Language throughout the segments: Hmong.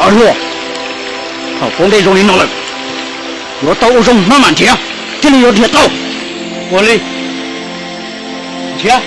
Hluas, thaum poob dej zoo li no lawm, yuav tau ua zoo hmab mam nrhiav thiaj li yuav nrhiav tau. Ua li, nrhiav.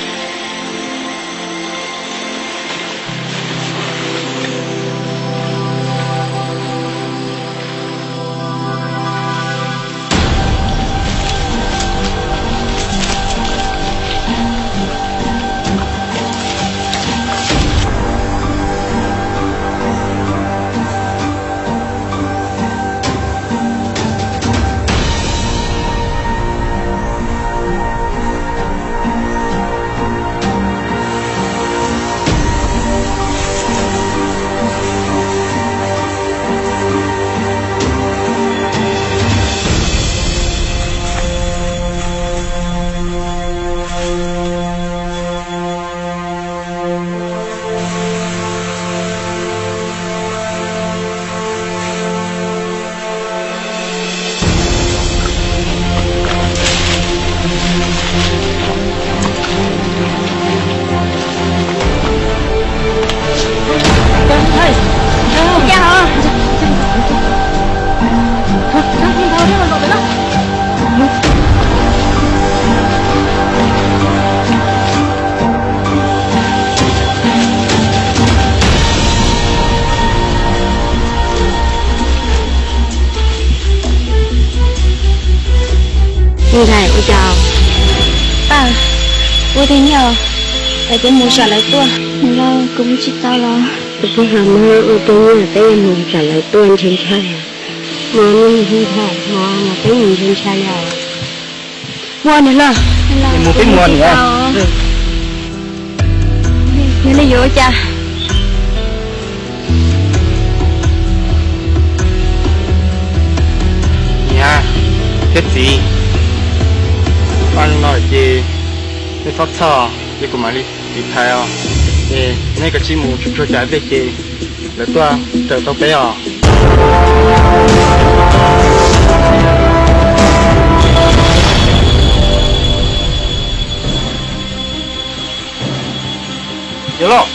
Me ntxhais, ua cas? Paj, ua tej niag peb mus tsam lawv tuaj. Los kuv mus tsis tau los. Tus poj ha no ua tej niag peb mus tsam lawv tuaj ntshai ntshai. Mas nej mus hu nrho, mas peb mus ntshai ntshai li os. Ua niam hluas, mus peb mus niam. Yog li yuav ua cas? Niam thiab txiv, paj no ces nej txhob txhawj, ces kuv mam li tiv thaiv os. Es nej kav tsij mus tsuag tsuag cas tej ces lawv tuaj raws tau peb os. Yog los.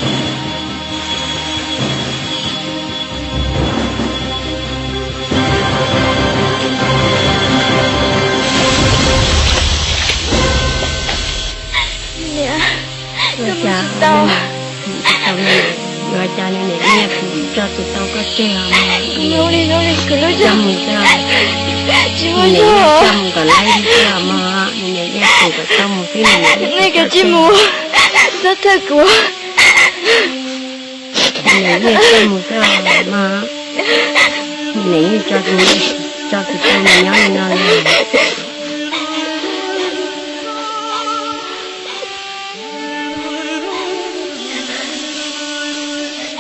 Niam, koj mus tsis tau. Ua cas nws niam nyiaj kuv tso tsis tau koj tseg os mog? Hnub li hnub li kuv lub coj mus xwb. Tsis muaj zog. Coj mus kom laib xwb os mog, nws niam nyiaj kuv kom tau mus xwb nws niam. Nej kav tsij mus, txhob thawj kuv. Nws niam nyiaj coj mus xwb os mog, nws niam nyiaj tso, tso kuv tau nws nyob li no li.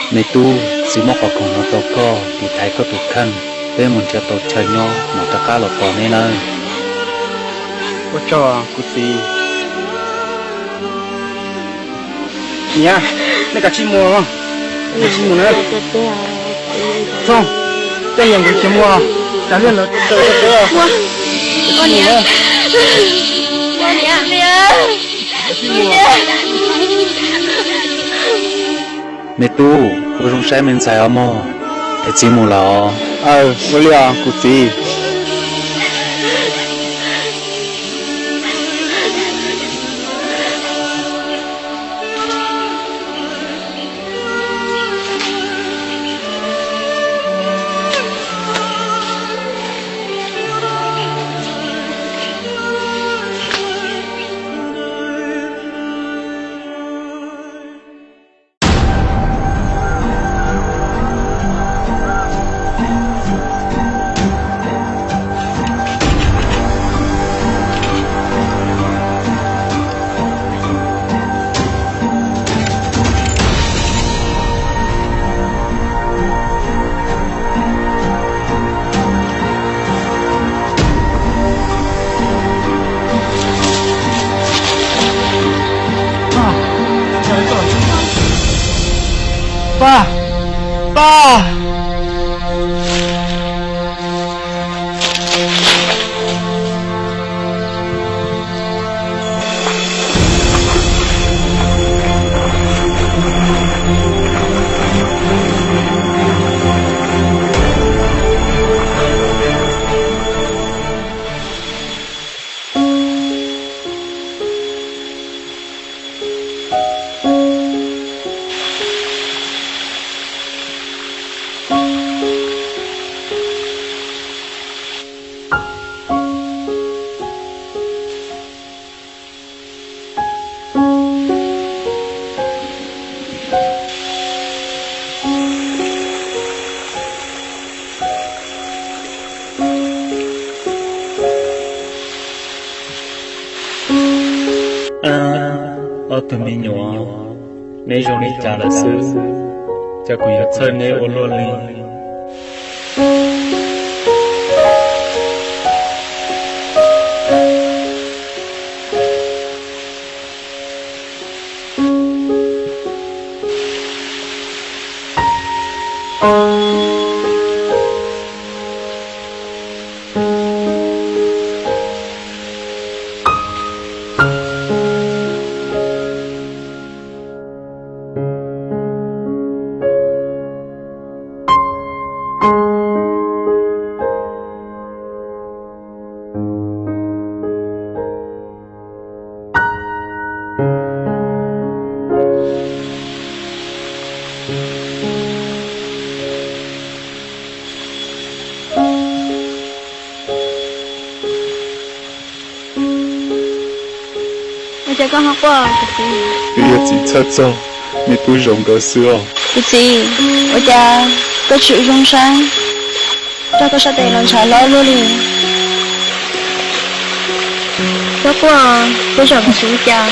Me tub, txiv muab qhov khoom no rau koj tiv thaiv koj tus kheej, peb mus nrhiav tau chaw nyob mam rov qab los tos neb nawb. Ua tsaug kuv txiv. Niam, nej kav tsij mus, kav tsij mus na. Txhob, tej yam nkaus ces mus, cas liaj ntawd tawm tau peb os. Niam, niam. Me tub, ua zoo saib me ntxhais os mog, es txiv mus lawm os. Aw, ua li os kuv txiv. Paj, Paj. Ob tug me nyuam, neb zoo li cas lawm xwb? Cas kuv yuav txhawj neb ua luaj li. Ua cas koj ho quaj kuv txiv? Twb yog txiv txhawj txog me tub Zoov nkawd xwb os. Kuv txiv, ua cas koj tsis zoo saib, rau koj sab tes los ntshav hlob luaj li. Koj quaj, peb zam kuv txiv li cas?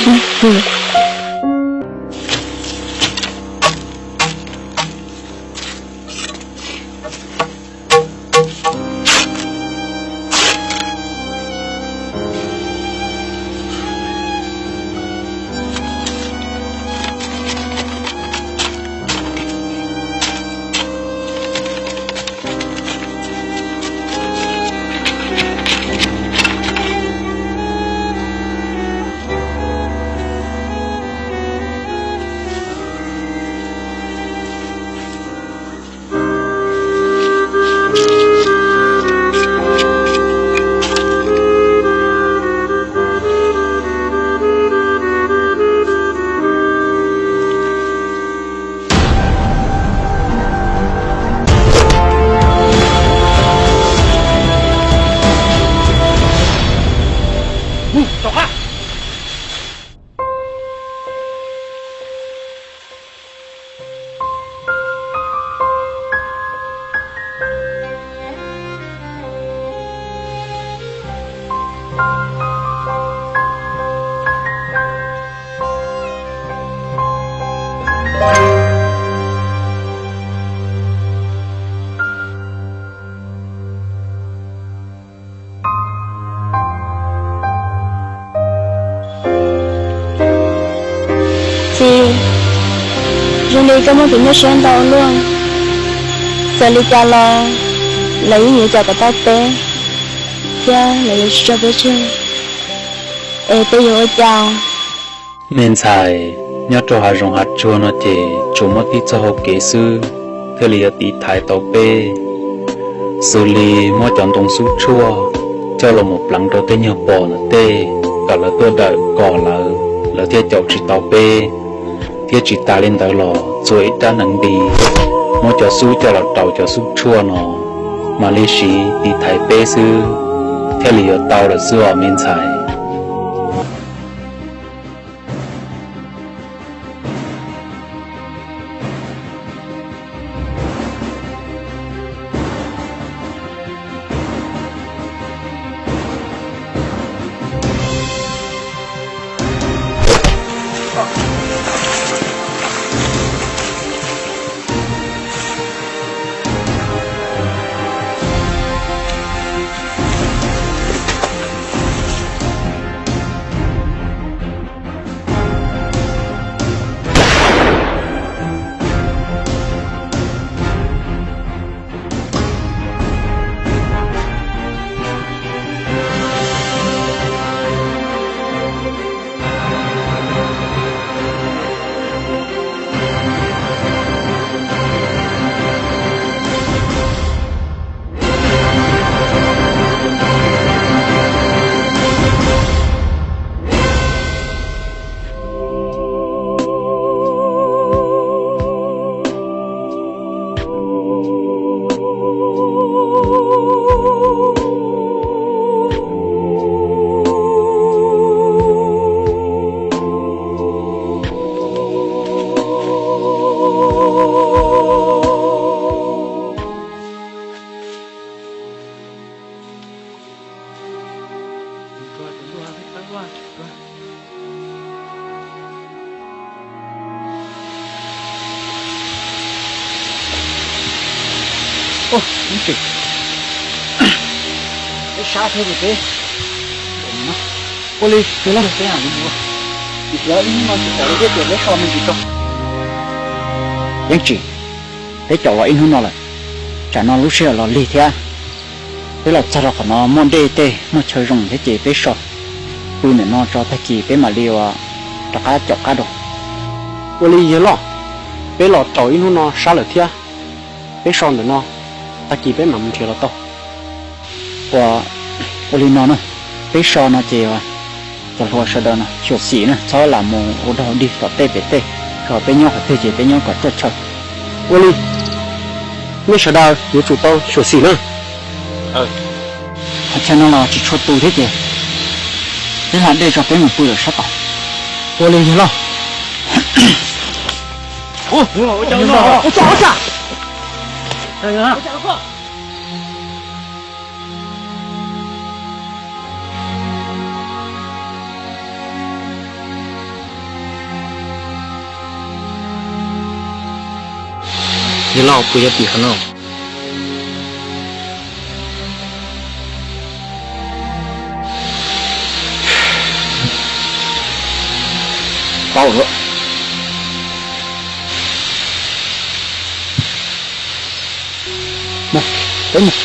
Txiv, zoo li koj muaj kev nyuaj siab ntau luaj. Txawm li cas los lawv yeej yuav cawm kom tau peb, thiab lawv yuav tsis tso peb tseg. Es peb yuav ua cas? Me ntxhais, nyob rau hav zoov hav tsuag no ces tsuas muaj tib txoj hau kev xwb thiaj li yuav tiv thaiv tau peb. Xws li muab cov ntoo xub tshuaj coj los mus pleev rau tej nyuag pos ntawm tej, kom lawv tuaj dawm kom lawv, lawv thiaj caum tsis tau peb. Thiab tsis tas li ntawd los txua ib rab hneev nti, muab cov xub coj los rau cov xub tshuaj no, mam li siv tiv thaiv peb xwb thiaj li yuav tau lawm xwb os me ntxhais. Ub, Yeeb Tsim, peb sab thiab ces peb ua li, peb los peb hais li mus, vim tias ib hnub no tsis pom li thiab ces peb so me ntsis tso. Yeeb Tsim, peb caum los ib hnub no lawm, tsam no lub sij hawm los lig thiab. Peb los txog rau qhov no muaj dej tej muaj chaw zoo thiab ces peb so pw ntawm no tso, tag kis peb mam li ua rov qab caum qab dua. Ua li yawg loj, peb los caum ib hnub no sab lawm thiab, peb so ntawm no, tag kis peb mam mus nrhiav los tau. Ua, ua li no na, peb so no ces cov hluas sawv daws no xyuam xim na, txhob lam mus ua dog dig tom tej pem tej, kom peb nyob qhov twg ces peb nyob kom ruaj chaw. Ua li, nej sawv daws yuav tsum tau xyuam xim na. Qhov chaw no los tsis tshua tu thiab ces peb hla dej tso peb mus pw lawm sab tod. Ua li yawg loj. Yawg loj, puas yog tim qhov no? Paub lawm. Mus, peb mus.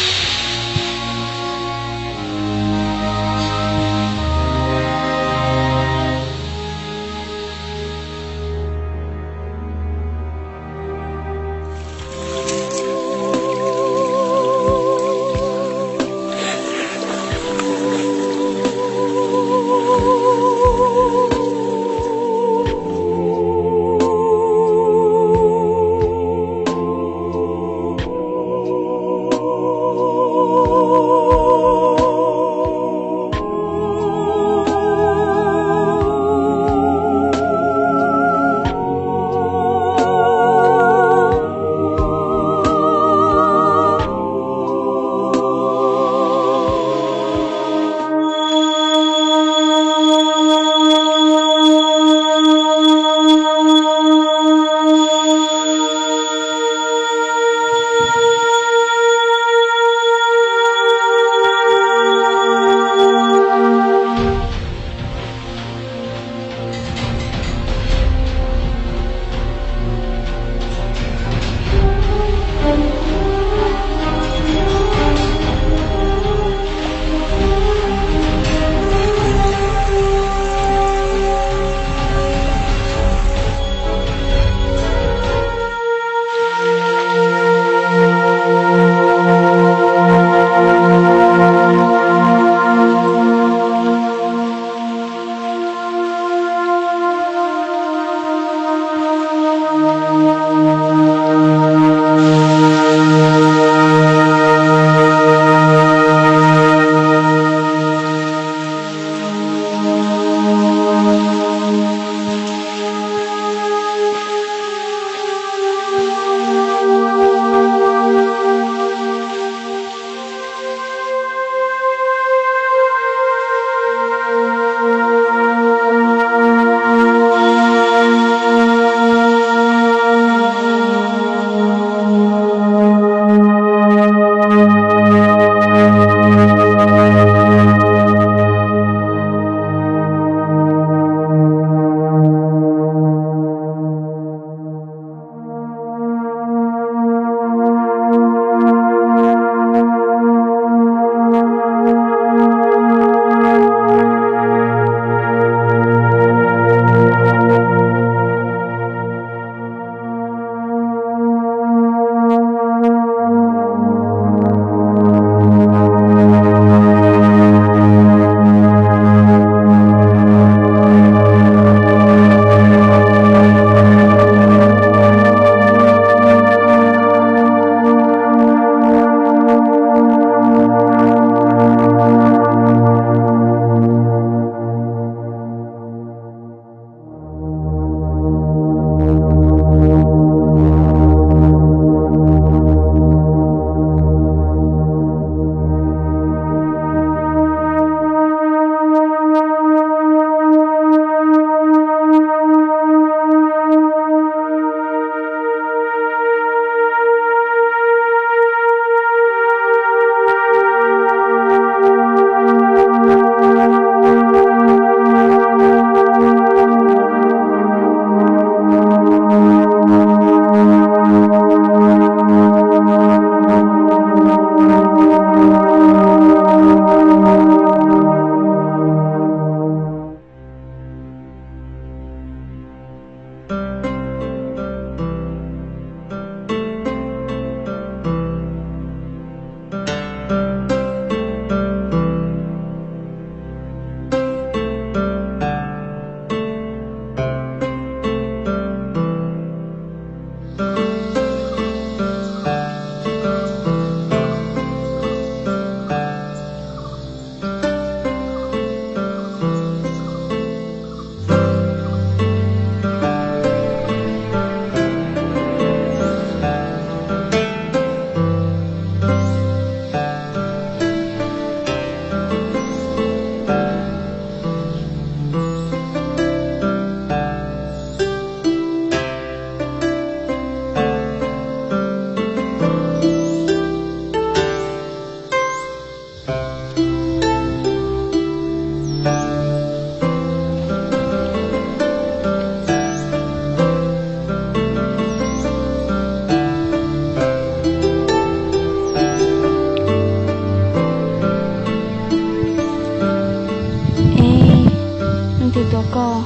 Twb tua koj,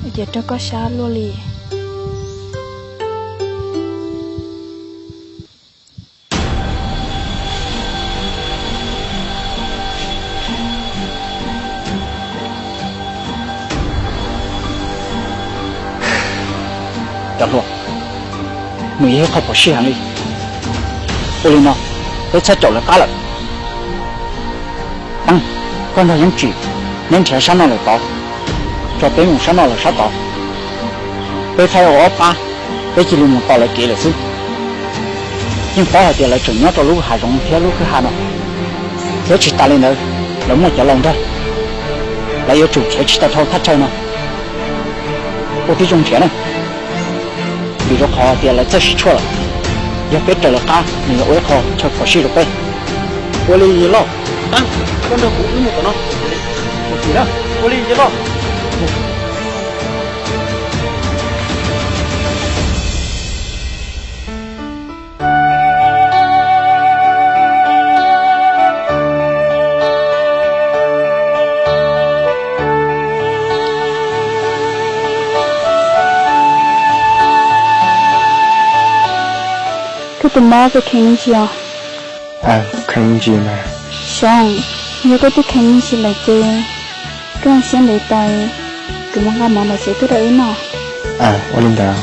ua cas rau koj sab luaj li? Cov hluas, nws yog ib qho phom sij heev li. Ua li no, peb txhob caum lawv qab lawm. Teeb, koj nrog Yeeb Tsim, neb nrhiav sab no lawm tod, tso peb mus sab no lawm sab tod. Peb faib ua ob pab, peb cia li mus tos lawv kev lawm xwb. Yeej paub hais tias lawv tseem nyob rau lub hav zoov thiab lub kwj ha no, thiab tsis tas li ntawd, lawv muaj cov laus ntag. Lawv yuav tsum nrhiav tsis tau dhau thaj chaw no. Ua tib zoo nrhiav na, vim rau qhov hais tias lawv txawj siv tshuaj lawm. Yog peb raws lawv qab, nws yuav ua ib qho chaw phom sij rau peb. Ua li yawg loj, Teeb, koj nrog kuv wb mus tom no. Mus tim na, ua li yawg loj. Koj tus mob koj kheev me ntsis os? Kheev me ntsis mas. Xyov, yog koj twb kheev me ntsis lawm ces koj siab ntev tos, kuv mus nqa mov los tsev tuaj rau wb noj. Ua li ntawd.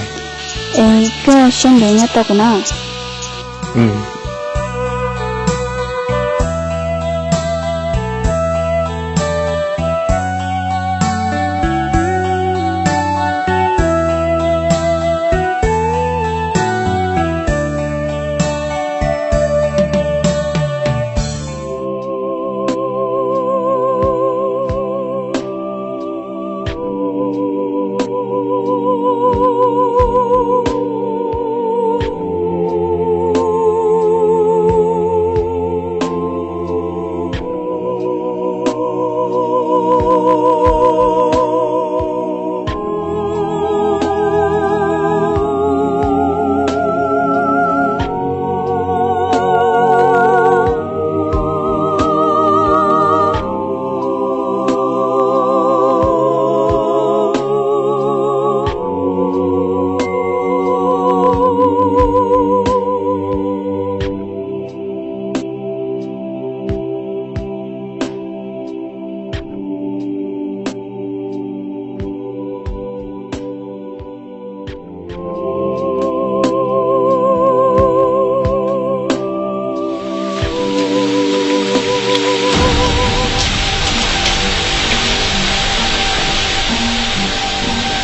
Es koj siab ntev nyob tos kuv na.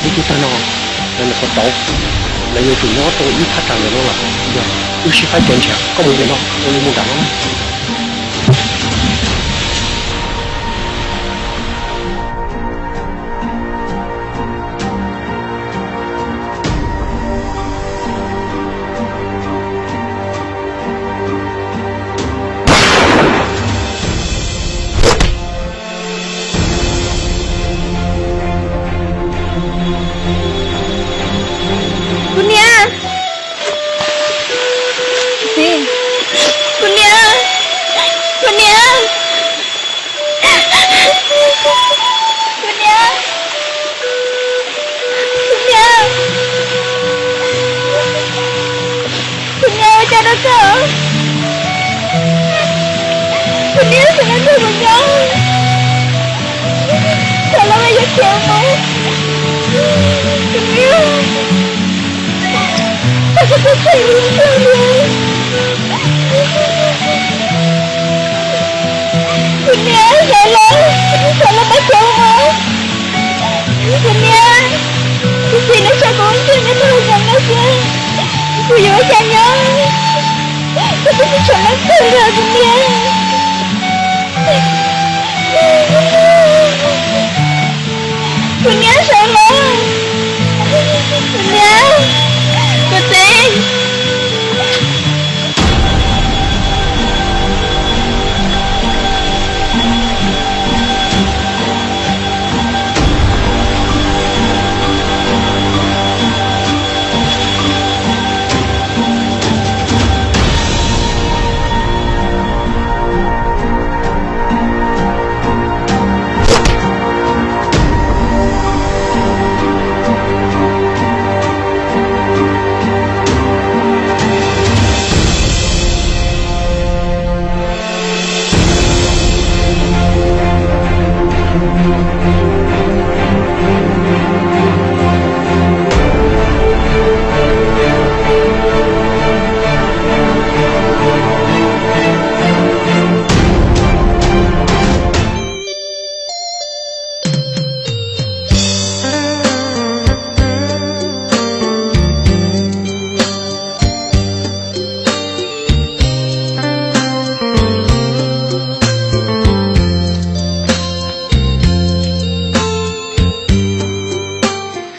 Ib tug tag no, lawv nyuam qhuav rauv, lawv yuav tsum nyob rau ib thaj tsam ntawm no lawm. Yog wb sib faib kev nrhiav, koj mus ntawm no, kuv mus nram no. Kuv niam! Kuv niam! Kuv niam! Kuv niam! Kuv niam! Kuv niam, ua cas rau koj? Kuv niam, xyov no nrog kuv nyob, xyov los mus yuav khiav mus. Kuv niam, koj tsis txhob tseg kuv lub ntsej muag. Kuv niam, xyov los, xyov los pab kuv mus. Kuv niam, kuv txiv nws tso kuv mus nrog neb mus hauv zoov no xwb, kuv yuav ua cas nyob? Kuv twb tsis tshua muaj txog li kuv niam. Kuv niam, sawv los. Kuv niam, kuv txiv.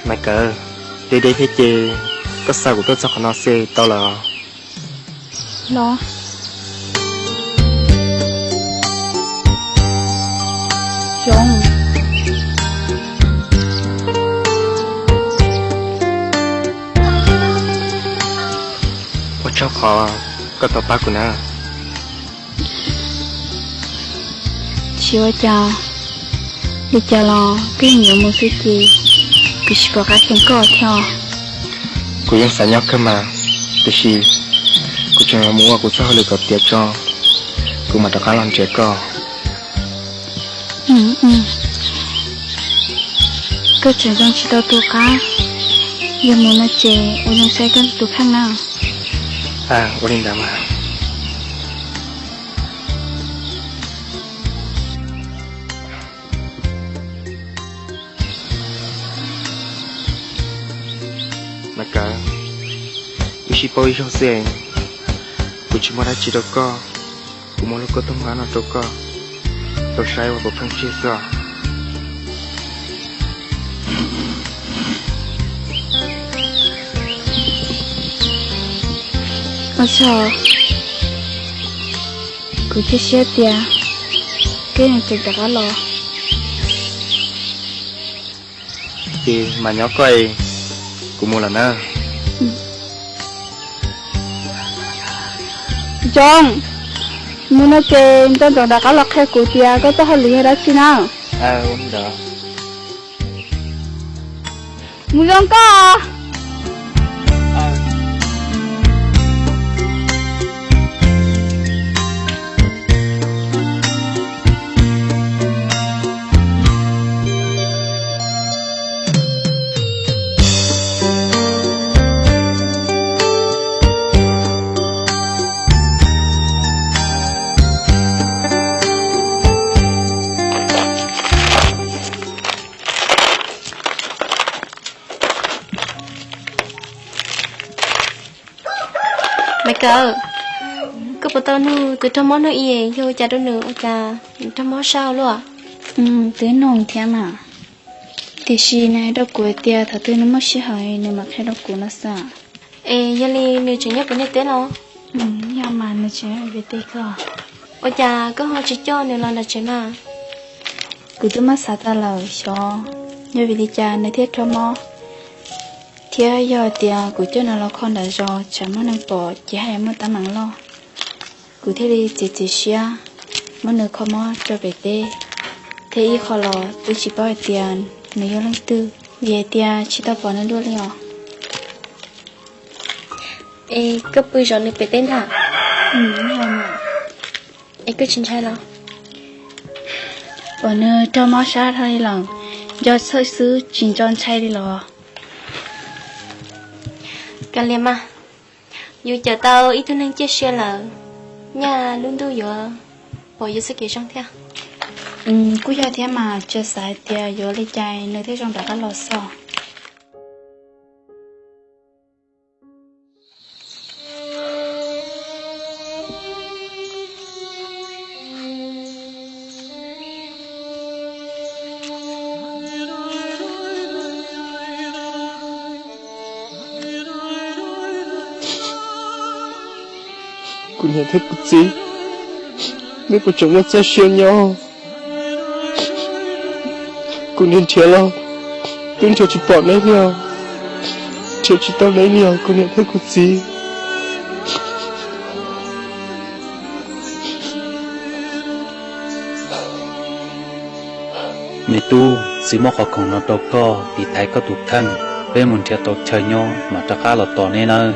Maiv Kawm, deb deb thiab ces koj xa kuv tuaj txog qhov no xwb tau lawm. Los, Xyooj, ua tsaug qhov koj tau pab kuv na. Tsis ua cas, li cas los koj yeej yuav mus xwb ces kuv tsis pom qab cheem koj thiab. Kuv yeej xav nyob kawg mas, tiam sis kuv tseem yuav mus ua kuv txoj hauj lwm kom tiav tso, kuv mam rov qab los nrhiav koj. Koj tseem zoo tsis tau tu qab, yog mus no ces ua zoo saib koj tus kheej na. Ua li ntawd mas. Maiv Kawm, wb sib paub ib zaug xwb, kuv tsis muaj dab tsi rau koj, kuv muaj lub koj tooj nqab no rau koj tau saib ua puav pheej tseg xwb os. Ua tsaug, kuv cia siab tias koj yeej tseem rov qab los. Ces mas nyob koj es, kuv mus lawm na. Xyooj, mus no ces nco ntsoov rov qab los qhia kuv tias koj txoj hauj lwm yog dab tsi na. Mus zoo koj. Maiv Kawm, koj puas tau nug tus raug mob hnub i, yog ua cas rau nws ua cas raug mob sab luaj? Twb nug thiab mas, tiam sis nws hais rau kuv hais tias thaum twg nws muaj sij hawm nws mam qhia rau kuv no xwb. Es yog li nws tseem nyob kuv niam teb los? Yog mas nws tseem nyob kuv teb ko. Ua cas koj ho tsis coj nws los nram tsev mas? Kuv twb muab xav tas lawm xyov yog vim li cas nws thiaj raug mob, thiab yog tias kuv coj nws los kho nram zos tsam muaj neeg pom ces haj yam muaj teeb meem loj. Kuv thiaj li txiav txim siab muab nws kho mob rau pem teb, thiab ib qho los twb tsis paub hais tias nws yog leej twg, vim hais tias tsis tau pom nws dua li os. Es koj pw zov nws pem teb ntag. Es koj tsis ntshai los? Pom nws raug mob sab dhau li lawm, nco txhawj xwb tsis nco ntshai li los. Kav liam mas, yus cawm tau ib tug neeg ciaj sia lawm, nyaj lub ntuj yuav pom yus txoj kev zoo thiab. Kuj yog thiab mas, tsuas xav hais tias yuav li cas nws thiaj zoo rov qab los xwb. Kuv niam thiab kuv txiv, neb puas tseem muaj txoj sia nyob? Kuv niaj nrhiav los twb nrhiav tsis pom neb li os, nrhiav tsis tau neb li os kuv niam thiab kuv txiv. Me tub, txiv muab qhov khoom no rau koj tiv thaiv koj tus kheej, peb mus nrhiav tau chaw nyob mam rov qab los tos neb nawb.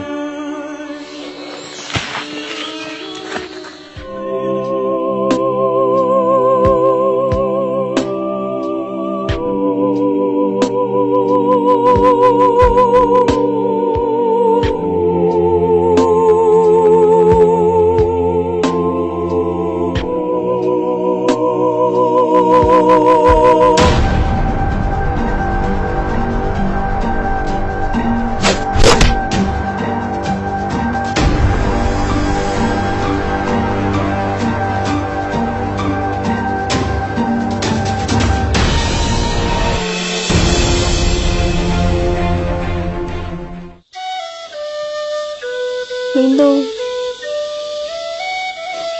Hli ntuj,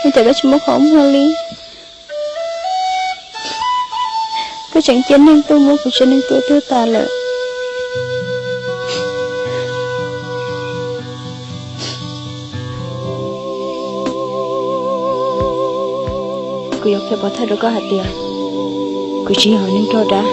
ua cas koj tsis muab qhov muag li? Koj tseem cia neeg tuaj muab kuv tsev neeg tua tuag tas lawm. Kuv yuav qhia pov thawj rau koj hais tias kuv tsis yog neeg raug dab.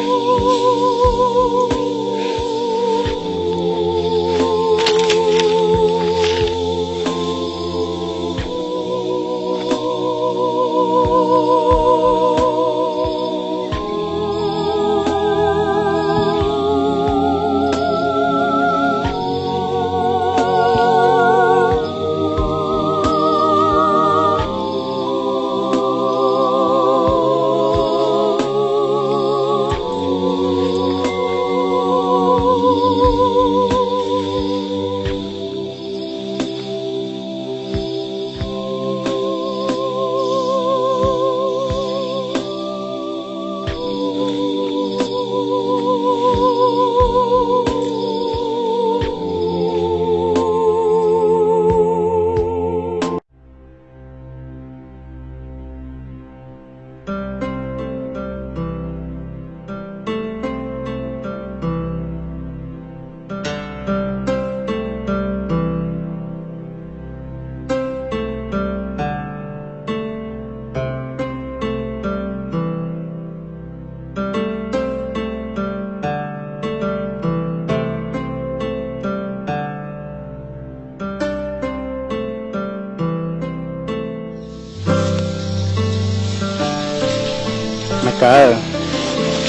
Maiv Kawm,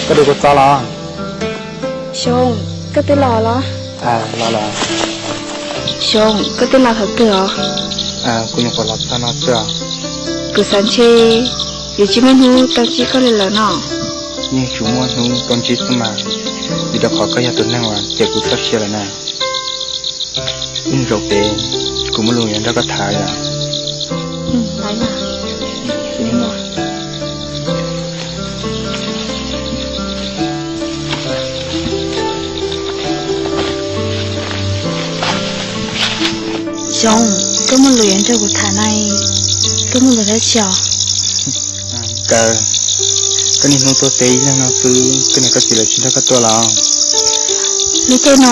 koj dua kuv txog los? Xyoo, koj twb los los? Los los. Xyoo, koj twb los thaum twg os? Kuv nyuam qhuav los txog no xwb os. Kuv xav ntshe yuav tsis muaj hnub tau ntsib koj li lawm no. Yeej tsuas muaj hnub tau ntsib xwb mas, vim rau qhov koj yog tus neeg uas cawm kuv txoj sia lawm na. Ib zaug pem, kuv muaj lus yuav nrog koj tham yom. Xyoo, koj muaj lus yuav nrog kuv tham na, koj muaj lus dab tsi os? Kawm, koj niaj hnub tuaj teb ib leeg no xwb, koj niam koj txiv lawv tsis nrog koj tuaj los? Lub caij no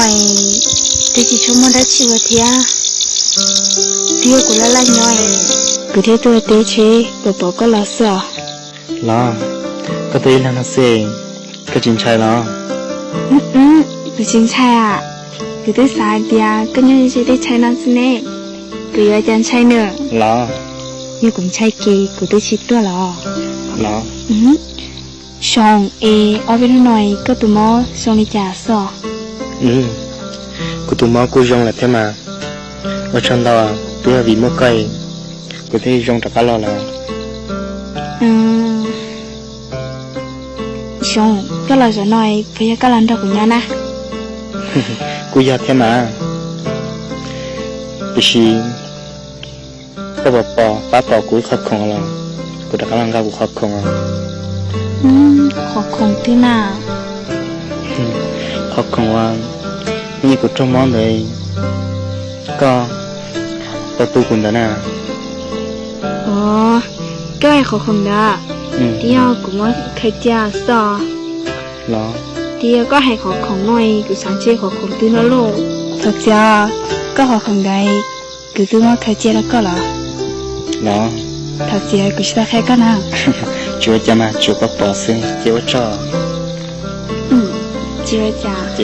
twb tsis tshua muaj dab tsi ua thiab, twb yog kuv laj laj nyob, kuv thiaj tuaj teb tsheb pom pom koj los xwb os. Los, koj tuaj ib leeg no xwb, koj tsis ntshai los? Kuv tsis ntshai a, kuv twb xav hais tias koj nyob ze tej tshais no xwb ne, kuv yuav cas ntshai na. Los, yog kuv ntshai ces kuv twb tsis tuaj los. Los, Xyoo, es ob peb hnub no koj tus mob zoo li cas xwb? Kuv tus mob kuj zoo lawm thiab mas. Ua tsaug ntau, twb yog vim muaj koj, kuv thiaj zoo rov qab los lawm. Xyoo, koj los zaum no puas yog koj los nrog kuv nyob na? Kuj yog thiab mas. Tiam sis koj puas pom, pab pom kuv ib qhov khoom los? Kuv rov qab los nqa kuv qhov khoom os. Qhov khoom twg na? Qhov khoom uas hnub kuv raug mob ntawd koj tau tu kuv ntawd na. Os, koj hais qhov khoom ntawd, twb yog kuv muab khaws cia xwb. Los, twb yog koj hais qhov khoom no, kuv xav ntshe qhov khoom twg no lauj. Thov txim, koj qhov khoom ntawd kuv twb muab khaws cia rau koj los? Los, thov txim, kuv tsis tau qhia koj na. Tsis ua cas mas, tsuas koj pom xwb, ces ua tsaug. Tsis ua cas.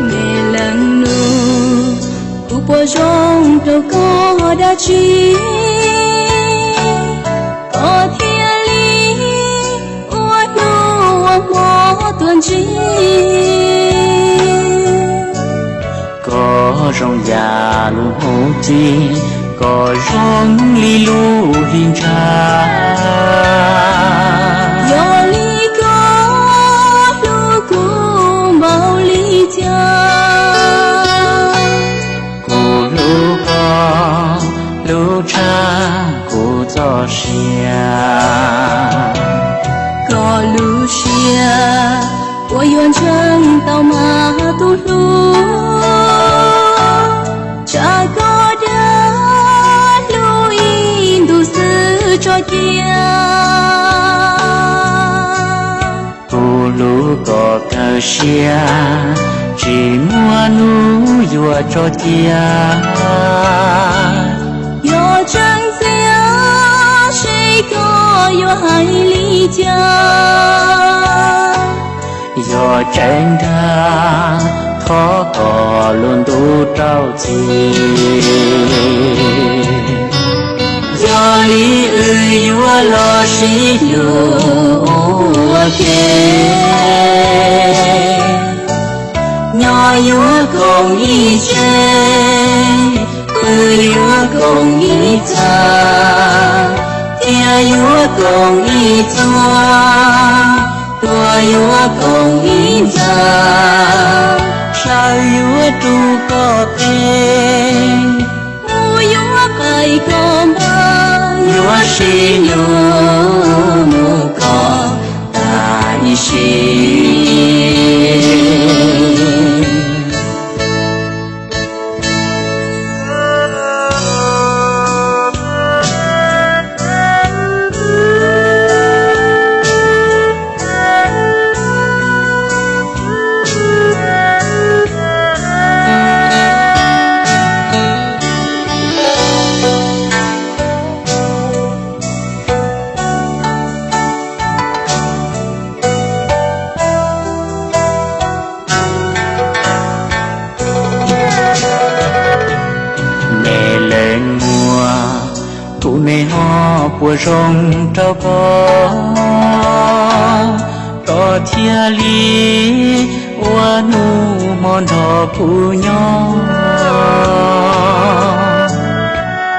Me leej nus, kuv puas zoo rau koj dab tsi, koj thiaj li ua hnub ua hmo Lub hnub txij kom zoo li lub hli ntsha. Yog li koj hlub kuv npaum li cas? Kuv hlub koj hlub tshaj kuv txoj sia. Koj lub siab puas yuav ntseeg tau mas tus hlub, tsam koj dag hlub ib ntus xwb tso cia. Kuv hlub koj kawg siab, tsis muaj hnub yuav tso cia. Yog tseeb tiag seb koj yuav hais li cas? Yog tseeb ntag thov koj lub ntuj rau txim. Yog li wb yuav los sib hlub ua ke. Nyob yuav koom ib tsev, pw yuav koom ib txha, thiab yuav koom ib txhua, tuag yuav koom ib ntxa, sawv yuav rub koj qab, mus yuav qaij koj npab, yuav sib hlub mus kom tag ib sim. Me leej muam, kuv me ho puas zoo rau koj, koj thiaj li ua hnub hmo nrog kuv nyob.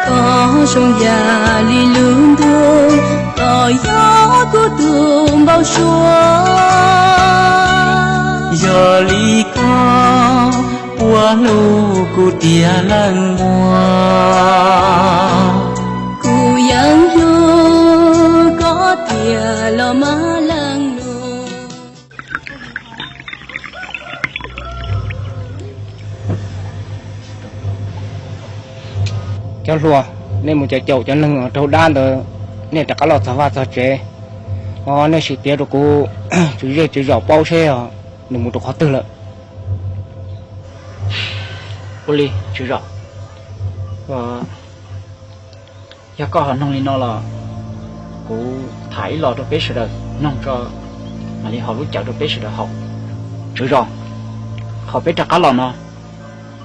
Koj zoo yam li lub ntuj, koj yog kuv tus npau suav. Yog li koj puas hlub kuv tiag leej muam? Kuv yeej hlub koj tiag los mas leej nus. Cov hluas, nej mus caum caum cov neeg raug dab ntawd, nej rov qab los txog vaj txog tsev, o, nej sim piav rau kuv tswv zej tswv zos paub seb nws mus rau qhov twg lawm. Ua li tswv zos, yog koj ho noog li no los kuv tham ib los rau peb sawv daws noog tso, mam li ho lub cawv rau peb sawv daws haus. Tswv zos, qhov peb rov qab los no,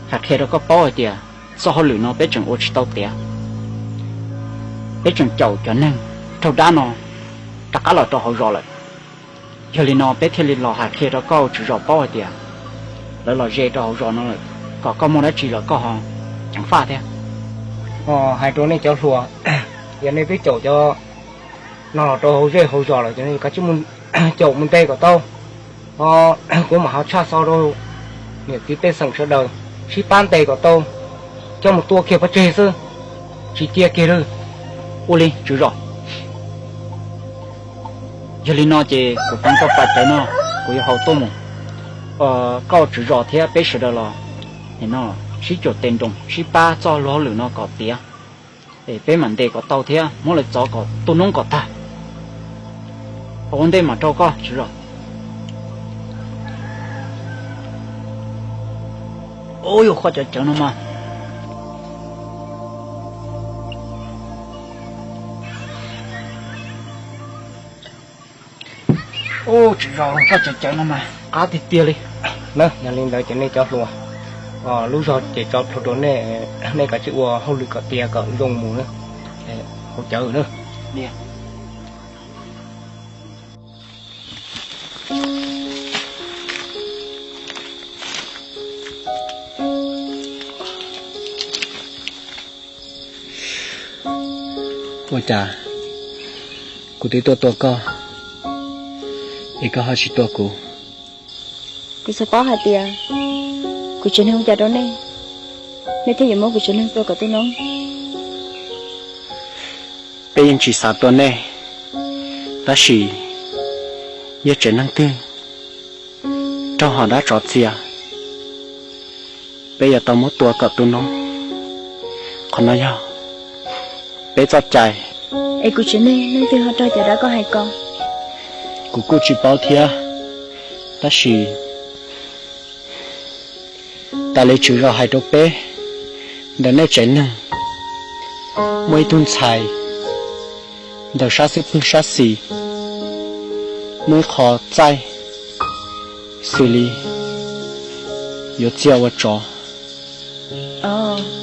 hais qhia rau koj paub hais tias txoj hauj lwm no peb tseem ua tsis tau tiav. Peb tseem caum cov neeg raug dab no rov qab los rau hauv zos lawm. Yog li no peb thiaj li los hais qhia rau koj tswv zos paub hais tias lawv los ze rau hauv zos no lawm, kom koj muaj dab tsi los koj ho ceev faj thiab. Hais rau nej cov hluas, yog nej twb caum cov no los rau hauv zej hauv zos lawm ces nej kav tsij mus caum mus ntes kom tau. Kuv mam ho tshaj xov rau niam txiv pej xeem sawv daws sib pab ntes kom tau, coj mus tua kiag pov tseg xwb, tsis cia kiag lawm. Ua li tswv zos, yog li no ces kuv teev koj pam cawv no, kuv yuav haus tuaj mus. Koj tswv zos thiab peb sawv daws los sib cuam tes nroos sib pab txoj luag hauj lwm no kom tiav, es peb mam ntes kom tau thiab muab lawv txov kom tu noob kom tag. Ua ntej mam rau koj tswv zos. Ub, yuav koj cov cawv no mas. Ub, tswv zos, koj cov cawv no mas qab tiag tiag li. Na, yog li ntawd ces nej cov hluas, lub zog ces tso plhuav rau nej, nej kav tsij ua hauj lwm kom tiav kom zoo mus na. Haus cawv na. Ua cas kuv twb tuaj tua koj, es koj ho tsis tua kuv? Kuv xav paub hais tias kuv tsev neeg ua cas rau nej, nej thiaj yuav muab kuv tsev neeg tua kom tu noob. Peb yeej tsis xav tua nej, tab sis yog tsev neeg twg raug hom dab tsov txia, peb yuav tau muab tua kom tu noob. Qhov no yog peb txoj cai. Es kuv tsev neeg leej twg ho raug cov dab koj hais ko? Kuv kuj tsis paub thiab, tab sis tas li tswv zos hais rau peb, ntawm nej tsev neeg muaj ib tug ntxhais ntawm sab xub pwg sab xis muaj ib qho txaij xws li yuav txia ua tsov.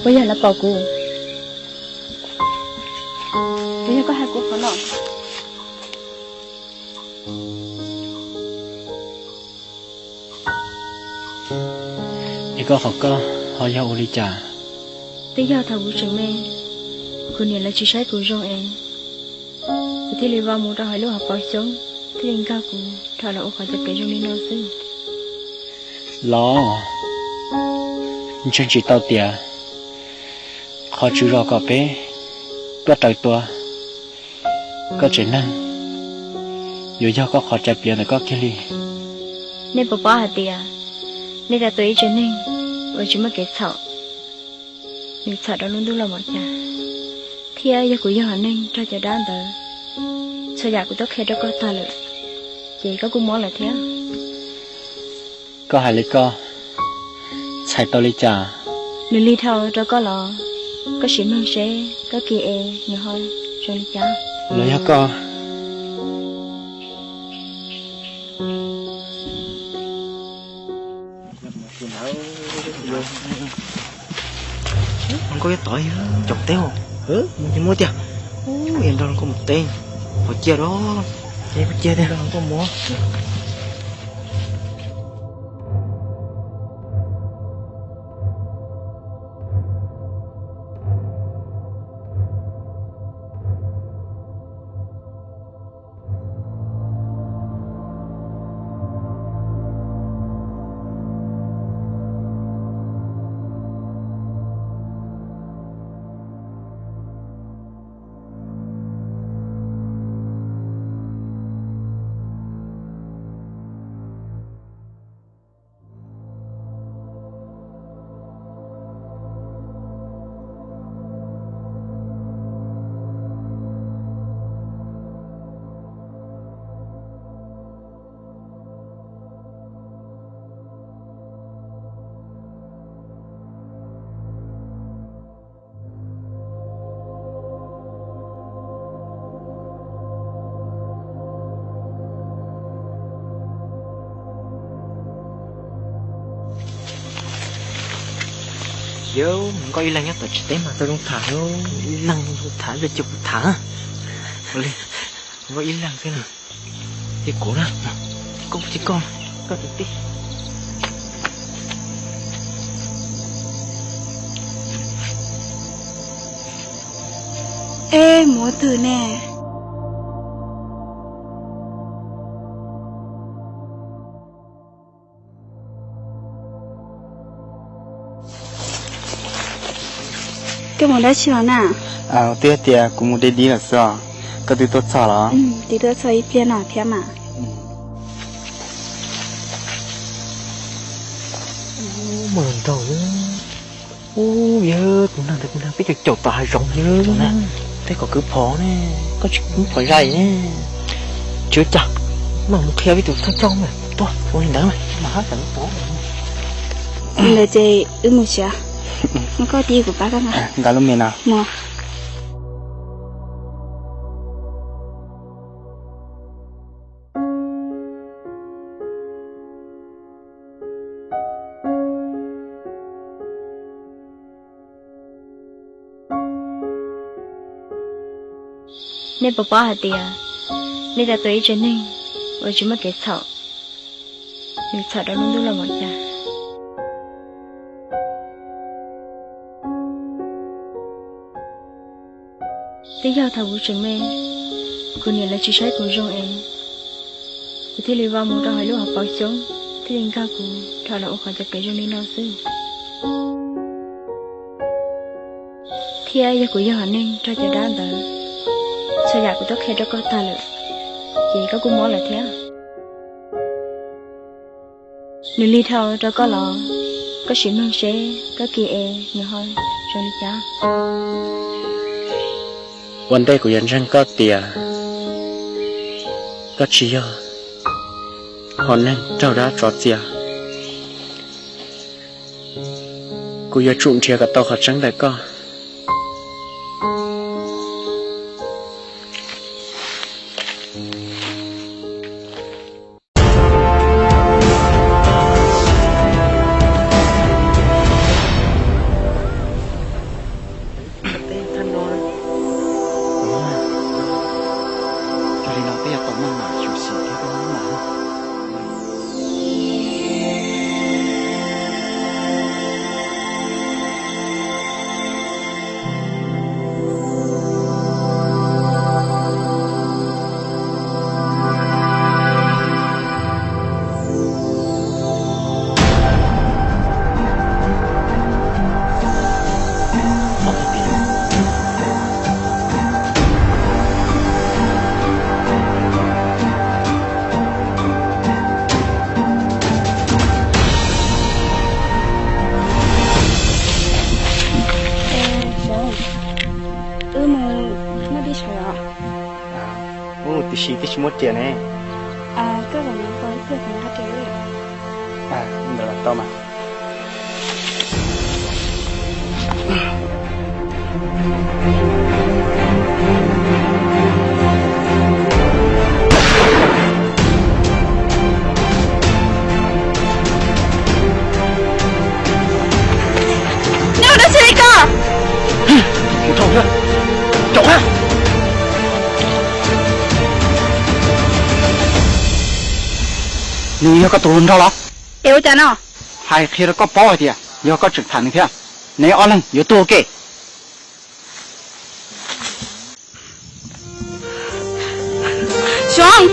Puas yog lawv pom kuv? Puas yog koj hais kuv qhov no? Es koj qhov koj ho yog ua li cas? Twb yog thaum kuv tseem me, kuv niam lawv tsis saib kuv zoo es kuv thiaj li vau mus rau hauv lub hauv paus xyoob, thiaj li nkag kuv rov los ua qhov cov kev zoo li no xwb. Los ntseeg tsis tau tias qhov tswv zos kom peb tuaj raws tua koj tsev neeg yuav yog koj qhov cai pliav ntawm koj kiag li. Nej puas paub hais tias nej tau tua ib tsev neeg uas tsis muaj kev txhaum, nws txhaum rau lub ntuj los mas cas? Thiab yog kuv yog haiv neeg raug cov dab ntawd, txhua yam kuv twb qhia rau koj tag lawm, ces koj kuj mob lawm thiab. Koj hais li koj txhais tau li cas? Nws lig dhau rau koj los koj sim mloog seb koj kiag es nws ho zoo li cas. Los yog koj Nkauj ib tod caum teb os. Mus ces muab tiag. Ub, nrog nkauj mus teb. Qhov cia da. Cia tiag. Nkauj mus. Yawg, nkauj ib leeg nyob tom tsev teb mas tau zoo tham, ib leeg tham los cia kuv tham. Nkauj ib leeg xwb na. Ces kuv na, ces koj, ces koj, koj tus tij. Ej, mus twg ne? Koj mus dab tsi los na? Twb tias kuv mus de dib lawm xwb os. Koj twb tuaj txog los? Twb tuaj txog ib pliag no thiab mas. Mus nraug. Ub, yawg, tus neeg ntawd tus neeg peb caum caum tom hav zoov na. Tej kom kwv phom ne, koj tsis kwv phom zais ne. Tsis ua cas, mam mus qhia peb tus thawj coj mas tuaj ua li ntawd mas. Li ntawd ces wb mus siav. Koj cia kuv pab koj na. Nqa lub me no. Nej puas paub hais tias nej tau tua ib tsev neeg uas tsis muaj kev txhaum, nws txhaum rau lub ntuj los mas cas? Twb yog thaum kuv tseem me, kuv niam lawv tsis saib kuv zoo es kuv thiaj li vau mus rau hauv lub hauv paus xyoob, thiaj li nkag kuv dhau los ua qhov cov kev zoo li no xwb. Thiab yog kuv yog hom neeg raug cov dab ntawd, txhua yam kuv twb qhia rau koj tag lawm, ces koj kuj mob lawm thiab. Nws lig dhau rau koj los koj sim mloog seb koj kis es nws ho zoo li cas. Ua ntej kuv yuav ntseeg koj tias koj tsis yog hom neeg raug dab tsov txia. Kuv yuav tsum nrhiav kom tau qhov tseeb ntawm koj. Wb mus noj dej sawv os. Ub, tiam sis twb tsis muaj riam ne. Koj los nyob tau ib pliag kuv nqa riam. Ntawd los tau mas. Nej ua dab tsi li ko? Nws yog koj tus hluas nraug los? Es ua cas no? Hais qhia rau koj paub hais tias yog koj tseem tham nws thiab, neb ob leeg yuav tuag ua ke. Xyoob!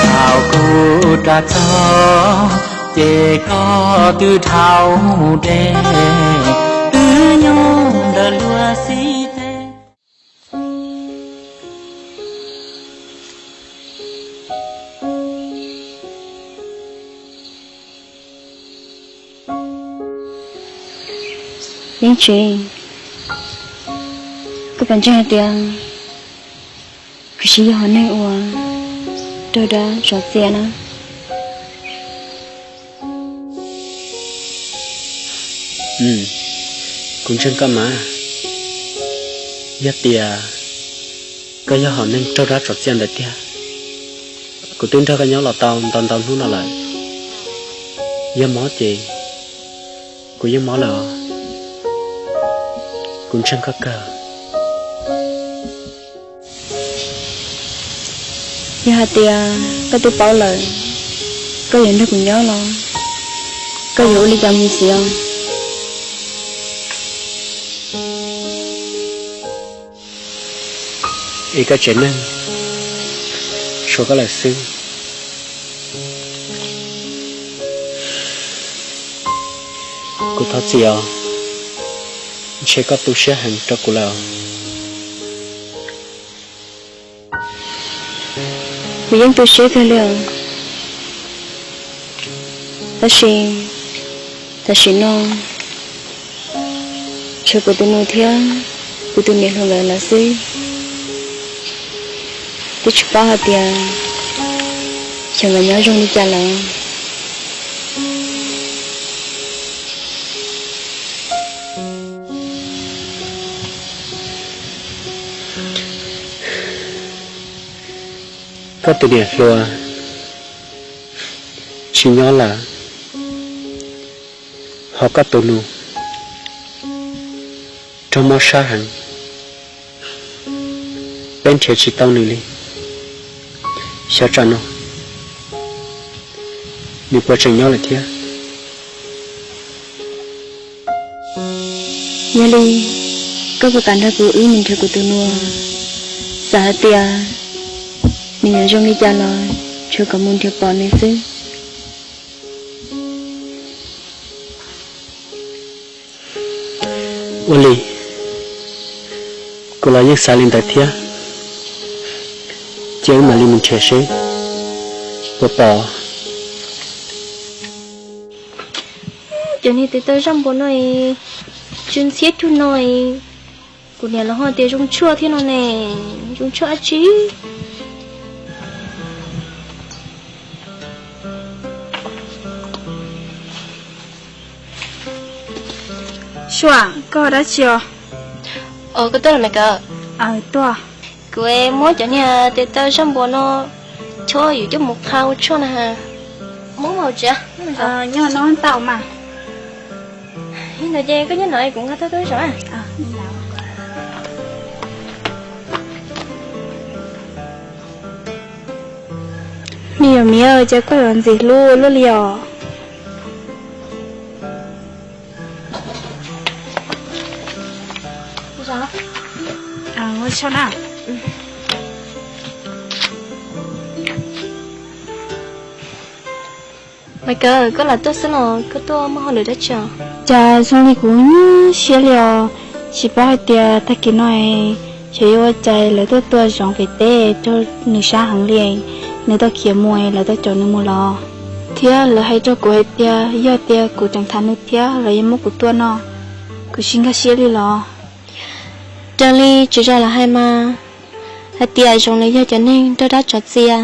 Thaum kuv rov txog ces koj twb dhau dej, twb nyob ntawm luag xib teb. Yeej Tsis, koj puas ntseeg hais tias kuv tsis yog hom neeg uas raug dab tsov txia na? Kuv ntseeg koj mas. Yog tias koj yog hom neeg raug dab tsov txia ntawd tiag, kuv twb nrog koj nyob los tau ntau ntau hnub no lawm. Yog mob ces kuv yeej mob lawm os. Kuv ntseeg koj kawg. Yog hais tias koj twb paub lawm, koj yuav nrog kuv nyob los koj yuav ua li cas mus xwb os? Es koj tsev neeg tshuav koj lawm xwb. Kuv thov txim os, ntshe koj tu siab heev rau kuv lawm os. Kuv yeej tu siab kawg li os. Tab sis tam sim no tshuav kuv tus nus thiab kuv tus niam hluas nkawd lawm xwb. Twb tsis paub hais tias xyov nkawd nyob zoo li cas lawm. Koj tus niam hluas tsis nyob lawm, ho koj tus nus raug mob sab heev, peb nrhiav tsis tau nws li. Xyov tsam no nws puas tseem nyob lawm thiab. Yog li, koj puas kam nrog kuv wb mus nrhiav kuv tus nus? Xav hais tias nws yuav zoo li cas los tsuas kom mus nrhiav pom nws xwb. Ua li, kuv los yeej xav li ntawd thiab. Cia wb mam li mus nrhiav seb puas pom. Cov niag tes taw zaj npua no, tsw ntxhiab cuag no, kuv niam los ho tias zoo tshuaj thiab no ne, zoo tshuaj dab tsi? Sua, koj dab tsi os? Koj tuaj los me kawm? Tuaj. Kuv muab cov niag tes taw zaj npua no chob yuav coj mus qha ua tshuaj na. Muab mas tsis nyob no tau mas. Ntawd ces koj nyob no kuv nqa tuaj tuaj zov. Me yom miv, cas koj yuav ntxim hlub luaj li os? Mas kawm, koj lam tuaj xwb los koj tuaj muaj hauj lwm dab tsi os? Cas zoo li kuv nyuaj siab li os, tsis paub hais tias tag kis no xyov yuav ua cas lawv tuaj tua Zoov pem teb raug nws sab heev li, nws tau khiav mus lawv tau caum nws mus los, thiab lawv hais rau kuv hais tias yog tias kuv tseem tham nws thiab lawv yuav muab kuv tua no, kuv tsis nkag siab li los. Raws li tswv zos lawv hais mas, hais tias Zoov lawv yog cov neeg nrog dab tsov txia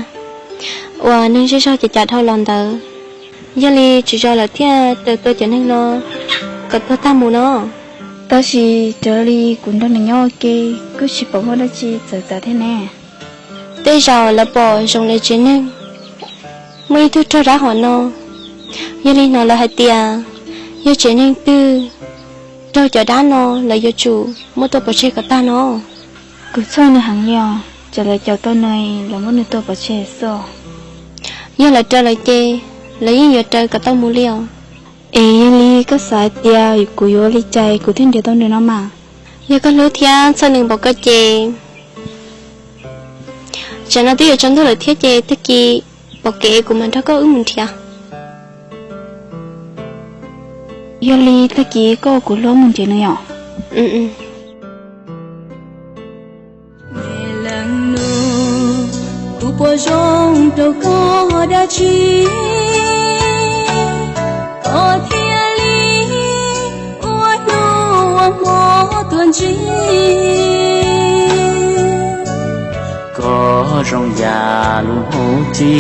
uas neeg zej zog cav cav dhau los ntawd. Yog li tswv zos lawv thiaj tawm tua cov neeg no kom tuag tag mus no. Tab sis raws li kuv nrog nws nyob ua ke, kuj tsis pom muaj dab tsi txawv txav thiab ne. Tej zaum lawv pom Zoov lawv tsev neeg muaj ib tug raug dab hom no, yog li hnov lawv hais tias yog tsev neeg twg raug cov dab no lawv yuav tsum muab tua pov tseg kom tag no. Kuv txhawj nws heev li os, ces lawv caum tau nws, lawv muab nws tua pov tseg xwb os. Yog lawv raws lawv ces lawv yeej yuav raws kom tau mus li os. Es yog li koj xav hais tias kuv yuav ua li cas kuv thiaj nrhiav tau nws no mas? Yog koj hlub thiab txhawj nws npaum ko ces, tsam no twb yuav tsaus ntuj lawm thiab ces tag kis pom kev kuv mam nrog koj wb mus nrhiav. Yog li tag kis koj ua kuv hlub mus nrhiav nws yom? Kuv puas zoo rau koj dab tsi, koj thiaj li ua hnub ua hmo tuaj ntsib. Koj zoo yam lub hnub ci,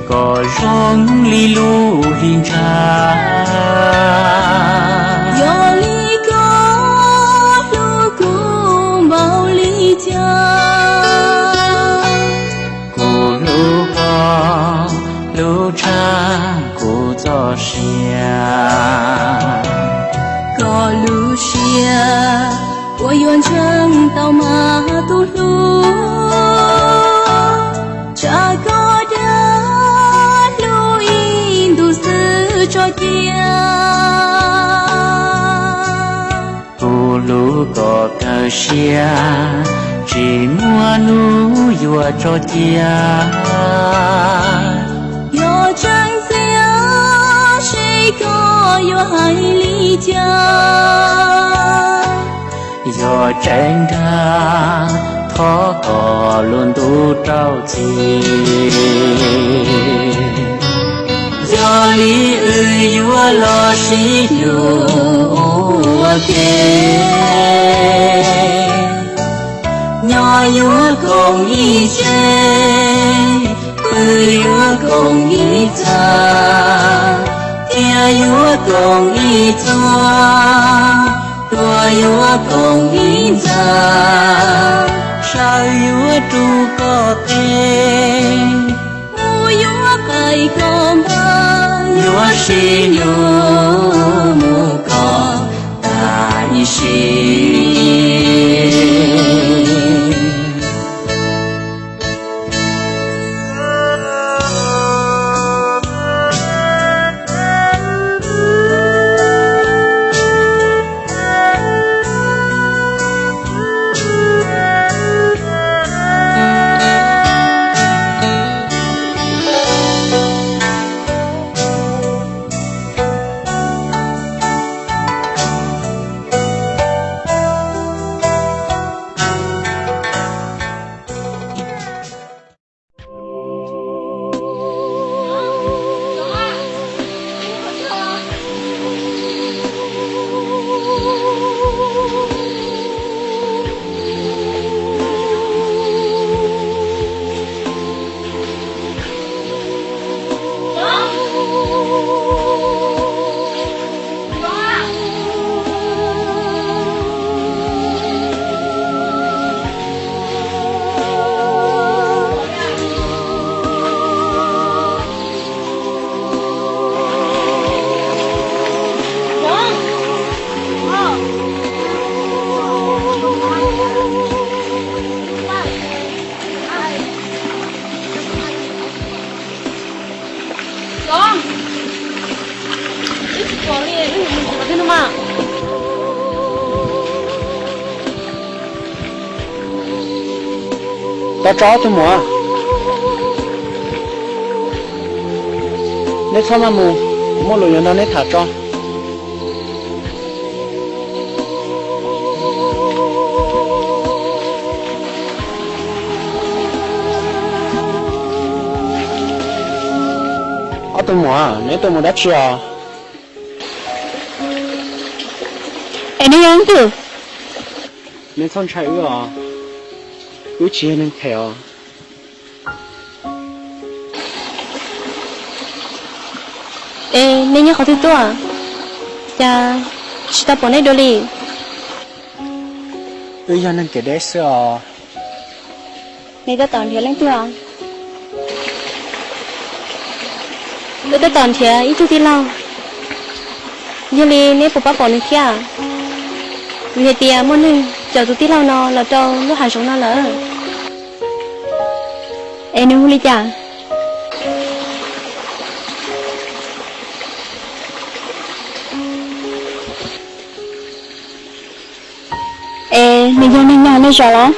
koj zoo li lub hli ntsha. Yog li koj hlub kuv npaum li cas, kuv hlub koj hlub tshaj kuv txoj sia. Koj lub siab puas yuav ntseeg tau mas tus hlub, tsam koj dag hlub ib ntus xwb tso cia. Kuv hlub koj kawg siab, tsis muaj hnub yuav tso cia. Yog tseeb tiag seb koj yuav hais li cas, yog tseeb ntag thov koj lub ntuj rau txim. Yog li wb yuav los sib hlub ua ke, nyob yuav koom ib tse, pw yuav koom ib txha, thiab yuav koom ib txhua, tuag yuav koom ib ntxa, sawv yuav rub koj qe, mus yuav pais koj npawg, yuav sib hlub mus kom tag ib sim. Tau tso ob tug muam, neb txhob maj mus, muaj lus yuav nrog neb tham tso. Ob tug muam, neb tuaj mus dab tsi os? Es neb yog leej twg? Neb txhob ntshai wb os, wb tsis yog neeg phem os. Es neb nyob qhov twg tuaj, cas tsis tau pom neb dua li? Wb yog neeg kev deb xwb os. Neb tab tom nrhiav leej twg os? Wb tab tom nrhiav ib tug tij laug, yog li neb puas pab pom nws thiab? Vim hais tias muaj neeg caum tus tij laug no los rau lub hav zoov no lawm. Es nws hu li cas? Es nws yog neeg nyob nej zos los?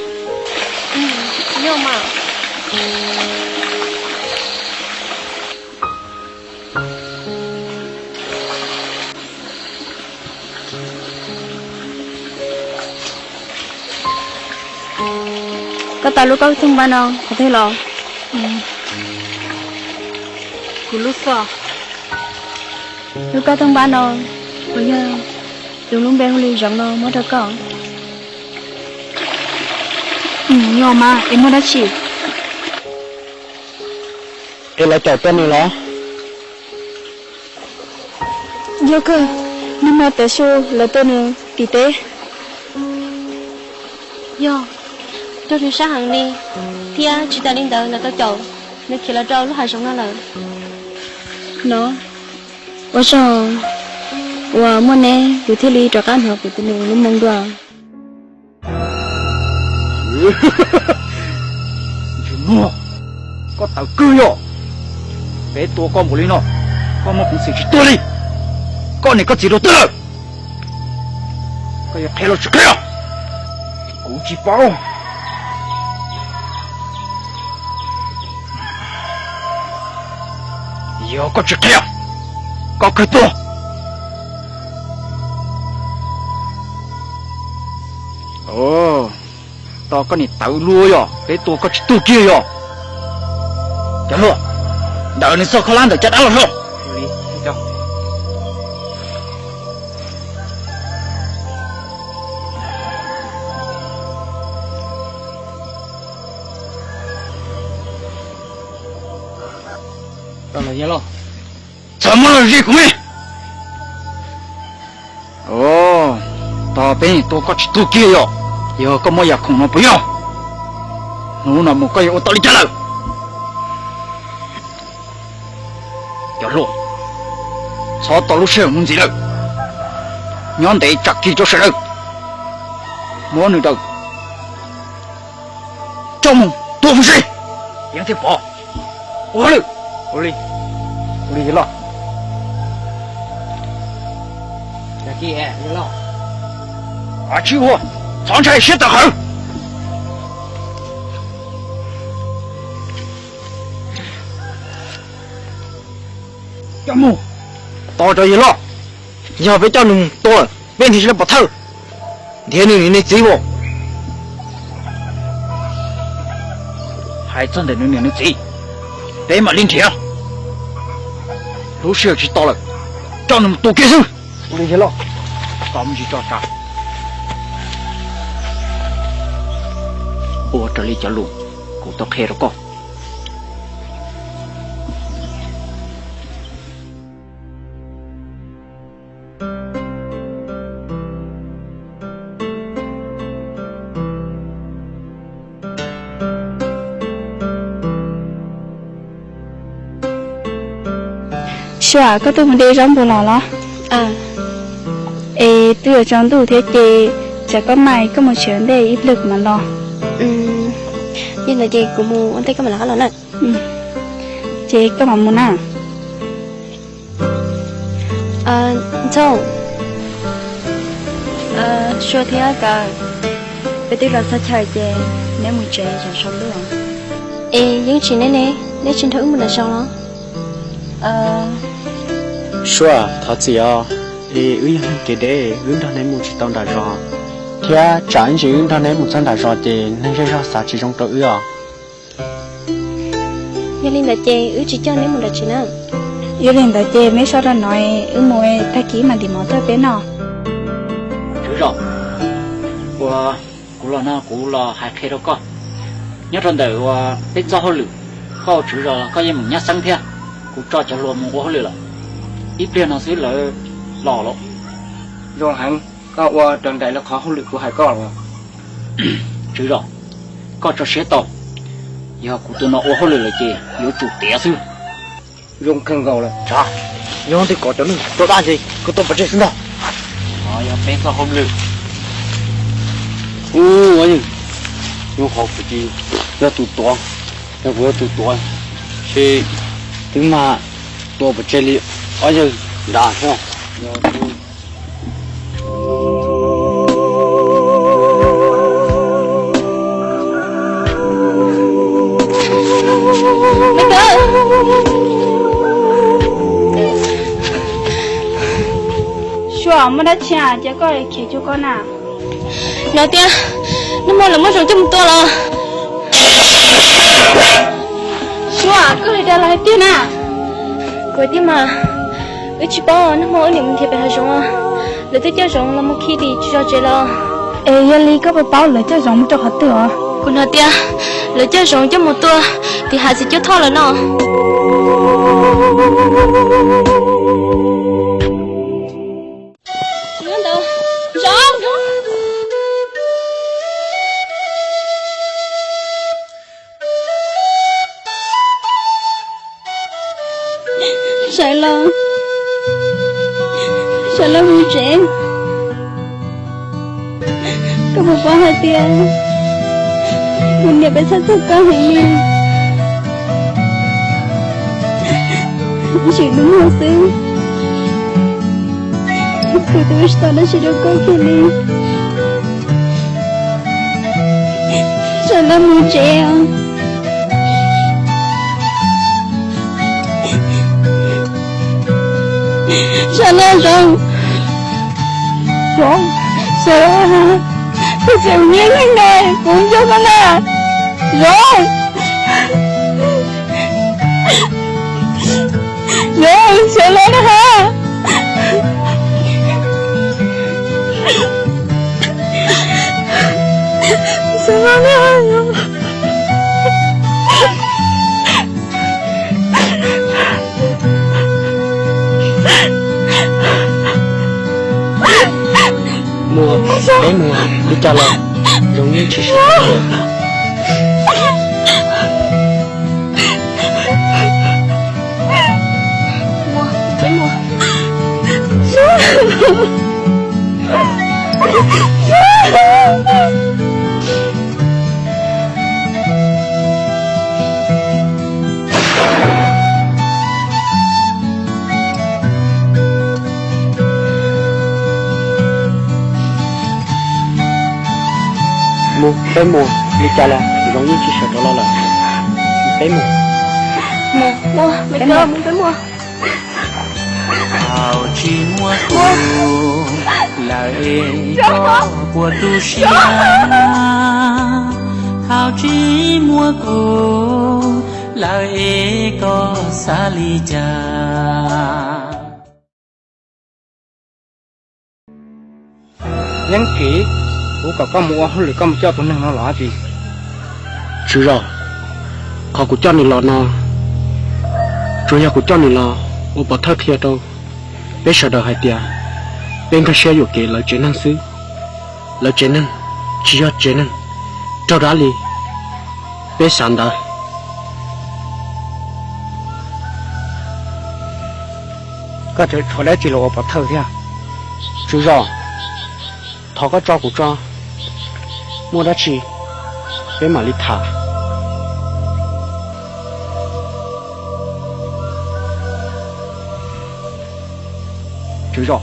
Koj tau lub koj tooj npab no qhov twg los? Kuv lub xov. Lub koj tooj npab no puas yog tus lub npe hu li Zoov no muab rau koj? Yog mas, es muaj dab tsi? Es lawv caum tau nws los? Yog kawg, nag hmo tav su lawv tua nws tim teb. Yog, raug nws sab heev li, thiab tsis tas li ntawd lawv tau caum nws khiav los rau lub hav zoov no lawm. No, ua tsaug uas muaj neb kuv thiaj li rov qab hnov kuv tus nus lub moo dua. Ntsej muag, koj tawv kawg yog. Peb tua koj npaum li no, koj muaj peev xwm tsis tuag li. Koj niam koj txiv rau twg lawm? Koj yuav qhia los tsis qhia? Kuv tsis paub. Yog koj tsis qhia, koj kawg tuag. Tos koj niam tawv luaj yog peb tua koj tsis tuag kiag yog. Cov hluas, ntawm nws txog kho lab ntawm caj dab los hlo. Txhob muab los zij kuv me. Tos peb tua koj tsis tuag kiag yog, yog koj muab yam khoom no puas yog? Hnub no mus koj yuav ua tau li cas lawm? Cov hluas, txhob tos lub sij hawm mus ntxiv lawm. Nyob ntev tsam kis rau sawv daws muab nws daws coj mus tua huv si. Yeej thiaj pom. Ua hauj lwm. Ua li, ua li yawg loj. Tsis ua, txhob ntshai siab tawm qhawv. Coj mus, tos rau yawg loj. Yog peb coj nws mus tua lawm peb nrhiav tsis tau pov thawj, nrhiav nws niam nws txiv mus. Hais txog ntawm nws niam nws txiv, peb mam li nrhiav. Lub sij hawm tsis tos lawm, coj nws mus tua kiag xwb. Ua li yawg loj, koj mus tsis tso tsam. Ua raws li cov lus kuv tau qhia rau koj. Suav, koj twb mus de zaub npua los los? Es twb yuav tsaus ntuj thiab ces tsam koj maj koj mus tsev ua ntej ib pliag kuv mam los. Yog ntawd ces kuv mus ua ntej koj mam los na. Ces koj mam mus na. Ntxhoo, Sua thiab Kaw, peb twb los txog chaw ces neb mus tsev tsam so ntuj. Es Yeeb tsis neb ne, neb tsis nrog wb mus nram zos los? Sua, thov txim os, es wb yog neeg kev deb, wb nrog neb mus tsis tau nram zos, thiab tsam ib ntsis wb nrog neb mus txog nram zos ces neeg zej zog xav tsis zoo rau wb os. Yog li ntawd ces wb tsis coj neb mus nram tsev na. Yog li ntawd ces neb so rau no, wb mus tag kis mam ntim mov tuaj peb noj. Tswv zos, ua, kuv los no kuv los hais qhia rau koj. Nyob rau ntawm ua peb txoj hauj lwm, koj ua tswv zos los koj yeej meem nyab xeeb thiab. Kuv tso cov hluas mus ua hauj lwm lawm, ib pliag no xwb lawv los lawm. Zoo heev, koj ua raws nraim li qhov hauj lwm kuv hais koj los. Tswv zos, koj tso siab tau, yog kuv tus no ua hauj lwm lawm ces yuav tsum tiav xwb. Zoo kawg nkaus lawm. Tsam, yog twg kom cov neeg tua dab ntxwg koj tuaj pov tseg xwb ntag. Yog peb txoj hauj lwm. Ub, yog kuv tsis yog tus tuav, yog kuv yog tus tuav, ces twb mag tua pov tseg li ob yawg nrad thiab. Sua, muaj dab tsi ces koj khiav cuag koj na? No tias, nag hmo lawv muab Zoov coj mus tua los. Sua, koj hais dag los hais tiag na? Kuv tiag mas, wb tsis paub, nag hmo wb niam mus nrhiav pem hav zoov, lawv twb coj Zoov los mus khi tim zos tsev los. Es yog li koj puas paub lawv coj Zoov mus rau qhov twg os? Kuv hnov tias lawv coj Zoov coj mus tua tim hav txiv cuab thoj lawm no. Sawv los, sawv los mus tsev. Koj puas paub hais tias kuv niam pheej txhawj txog koj heev li. Tsim dub muag xwb, kuv twb ua tsis tau dab tsi rau koj kiag li. Sawv los mus tsev os. Sawv los Zoov. Zoov, sawv los, koj tseem ua nyiaj leej ntawd kuv nco koj na. Zoov, Zoov, sawv los na ha. Sawv los na. Muag, peb mus, li cas los Zoov yeej tsis sawv. Mus, peb mus, li cas los Zoov yeej tsis sawv rov los lawm. Peb mus. Mus, mus, peb mus. Thaum tsis muaj kuv lawm es koj puas tu siab? Thaum tsis muaj kuv lawm es koj xav li cas? Yeeb Kim, kuv kom koj mus ua hauj lwm, koj mus coj tus neeg no los dab tsi? Tswv zos, qhov kuv coj nws los no, tsuas yog kuv coj nws los ua pov thawj qhia rau peb sawv daws hais tias peb nkag siab yuam kev lawv tsev neeg xwb. Lawv tsev neeg tsis yog tsev neeg raug dab li peb xav ntawd. Koj tseem tshuav dab tsi los ua pov thawj thiab? Tswv zos, thov koj tso kuv tso, muaj dab tsi peb mam li tham. Tswv zos,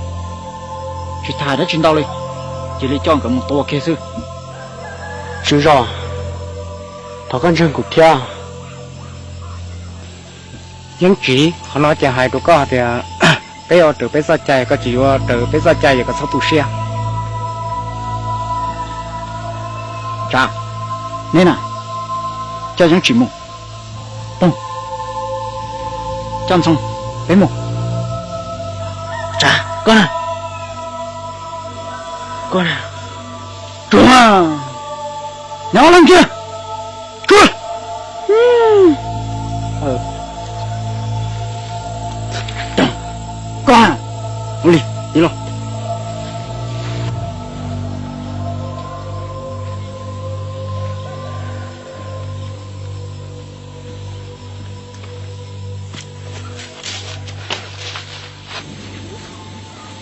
tsis tham dab tsi ntau li. cia li coj nkawd mus tua kiag xwb. Tswv zos, thov koj ntseeg kuv thiab. Yeej tsis, qhov no ces hais rau koj hais tias peb ua raws peb txoj cai, koj tsis yuav raws peb txoj cai ces koj txhob tu siab. Tsav, neb na, coj Yeej tsis mus. Toog, coj Ntxhoo, peb mus. Tsav, koj na, koj na, tsuag, nyob leej kiag, tsuag. Koj na, ua li, ib los.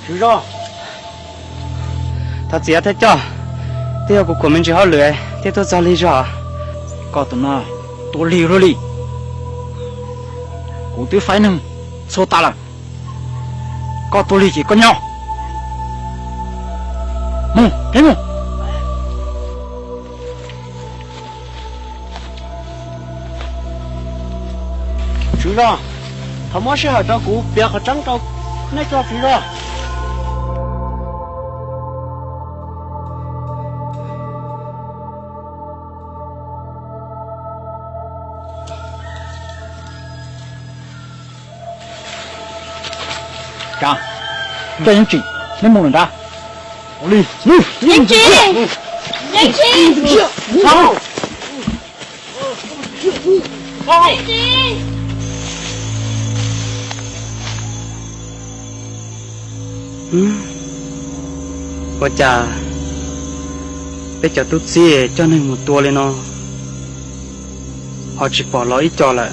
Tswv zos, thov txim thiab coj, twb yog kuv khuam me ntsis hauj lwm thiab tuaj txog lig zog. Koj tus no tua lig luaj li, kuv twb faib neeg txhua tas lawm. Koj tua lig ces koj nyob. Mus, peb mus. Tswv zos, thov muab sij hawm rau kuv piav qhov tseeb rau nej tso tswv zos. Tsav, coj Yeej tsis, neb mus lawm ntag. Yeej tsis, Yeej tsis, Yeej tsis. Ua cas peb cov tub txib coj neeg mus tua li no ho tsis pom los ib co lawm,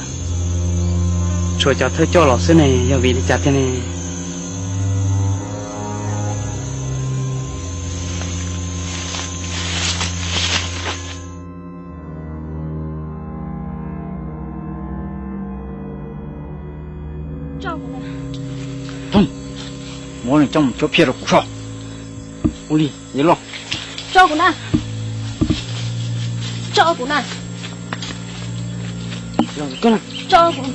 tshuav cov thawj coj los xwb ne, yog vim li cas tiag ne? Thooj, muab nws coj mus cuab phiaj rau kuv soj. Ua li, los. Tso kuv na. Tso kuv na. Tso kuv.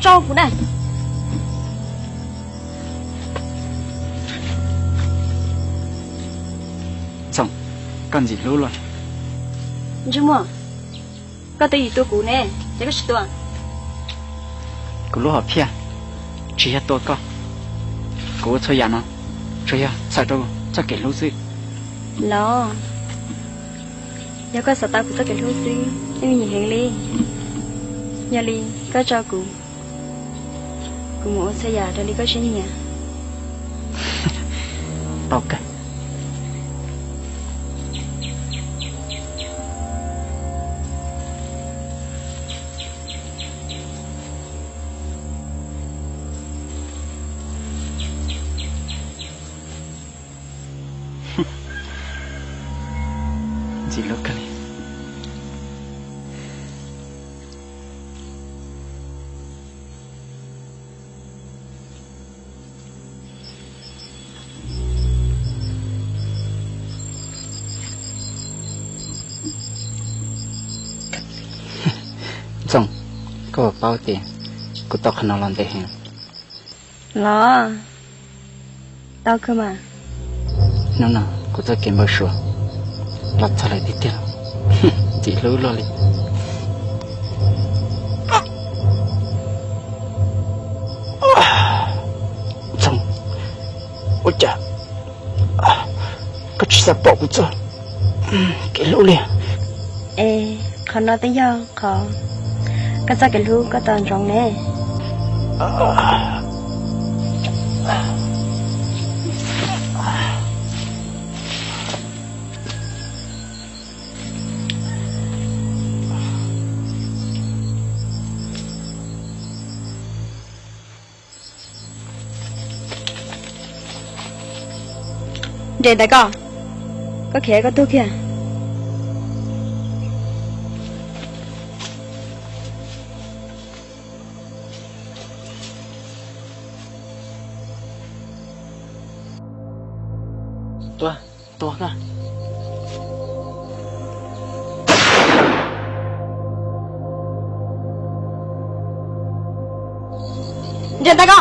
Tso kuv na. Txhoom, koj ntxim hlub luaj. Ntsej muag, koj twb yim tua kuv ne, ces koj tsis tua. Kuv lub hom phiaj tsis yog tua koj, kuv ua txhua yam no tsuas yog txhawm rau txoj kev hlub xwb. Los, yog koj xav tau kuv txoj kev hlub xwb, yeej nyiam heev li. Yog li, koj tso kuv, kuv mus ua txhua yam raws li koj siab nyiam. Tau kawg. Ntxim hlub kawg li. Ntxoov, koj puas paub tias kuv tau qhov no los ntev heev? Los, tau kawg mas. Hnub no kuv txoj kev npau suav los txog lawm tiag tiag. Ntxim hlub luaj li. Ntxoov, ua cas koj tsis xav pom kuv txoj kev hlub li? Es, qhov no twb yog qhov koj txoj kev hlub koj tau ntsoov ne. Nres ntawm ko, koj khiav koj tug kiag. Tua, tua. Nres ntawm ko.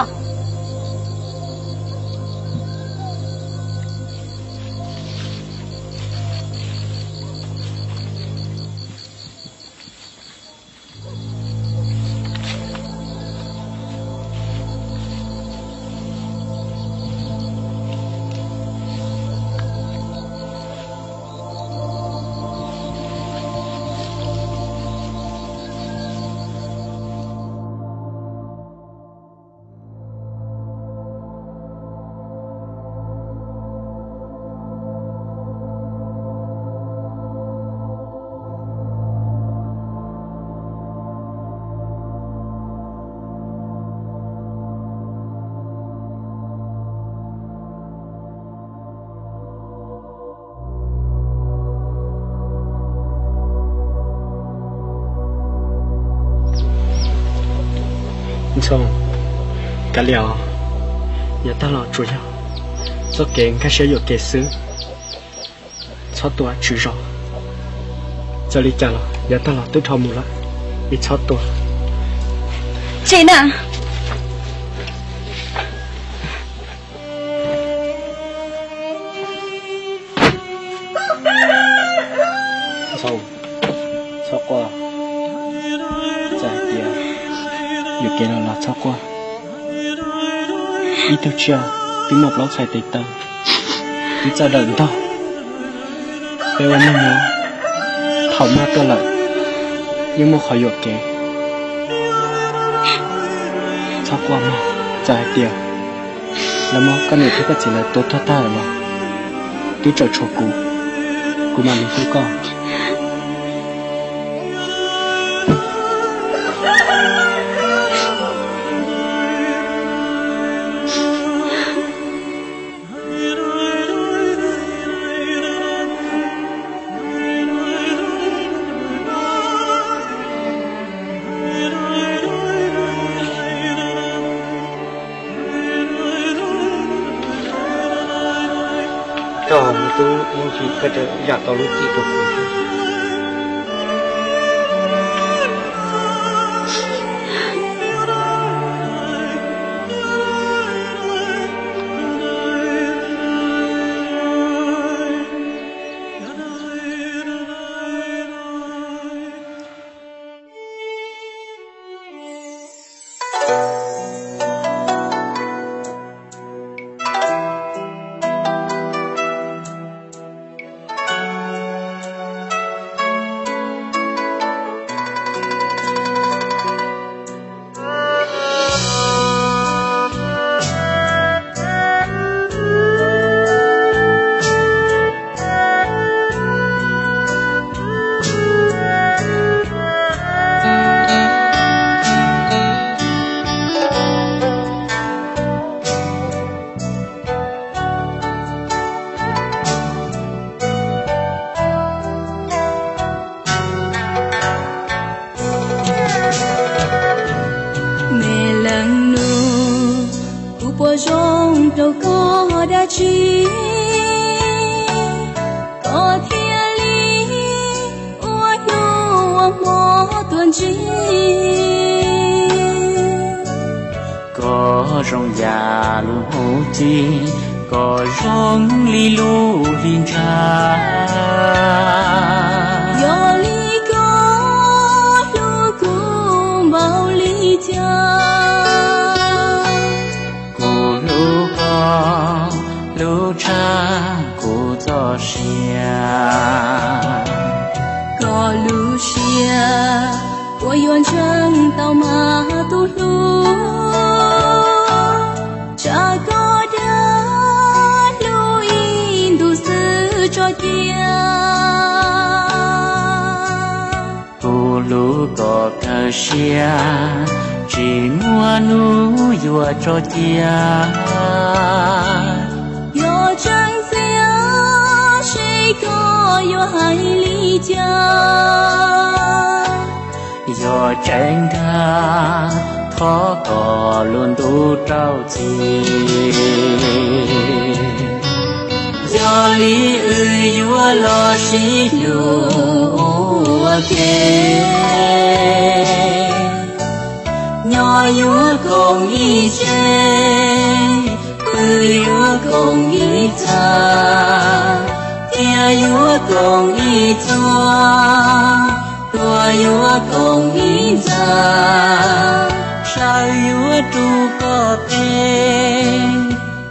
Ntxhoo, kav liam os, yav tag los tsuas yog txoj kev nkag siab yuam kev xwb. Txhob tua tswv zos. Txawm li cas los yav tag los twb dhau mus lawm, es txhob tua. Tsis na. Ntxhoo, txhob quaj. Txawm hais tias yuam kev los los txhob quaj. Ib tug tsiaj twb muaj plaub txhais tes taw, twb txawj dawm ntog. Peb ua neeg no thaum mag tuaj lawm yeej muaj qhov yuam kev. Txhob quaj mog, txawm hais tias lawv muab koj niam thiab koj txiv lawv tua tuag tag lawm los twb tseem tshuav kuv, kuv mam li hlub koj. Koj mus tub mus txis, koj tseem zam tau lub txim rau kuv. Me leej nus, kuv puas zoo rau koj dab tsi? Koj thiaj li ua hnub ua hmo tuaj ntsib. Koj zoo yam lub hauv txij, koj zoo li lub hli ntsha. Yog li koj hlub kuv npaum li cas? Kuv hlub koj, hlub tshaj kuv txoj sia. Koj lub siab puas yuav ntseeg tau mas tus hlub, tsam koj dag hlub ib ntus xwb tso cia. Kuv hlub koj kawg siab, tsis muaj hnub yuav tso cia. Yog tseem txias Koj yuav hais li cas? Yog tseeb ntag, thov koj lub ntuj rau txim. Yog li wb yuav los sib hlub ua ke. Nyob yuav koom ib tsev, pw yuav koom ib txha, thiab yuav koom ib txhua, tuag yuav koom ib ntxa, sawv yuav rub koj teb,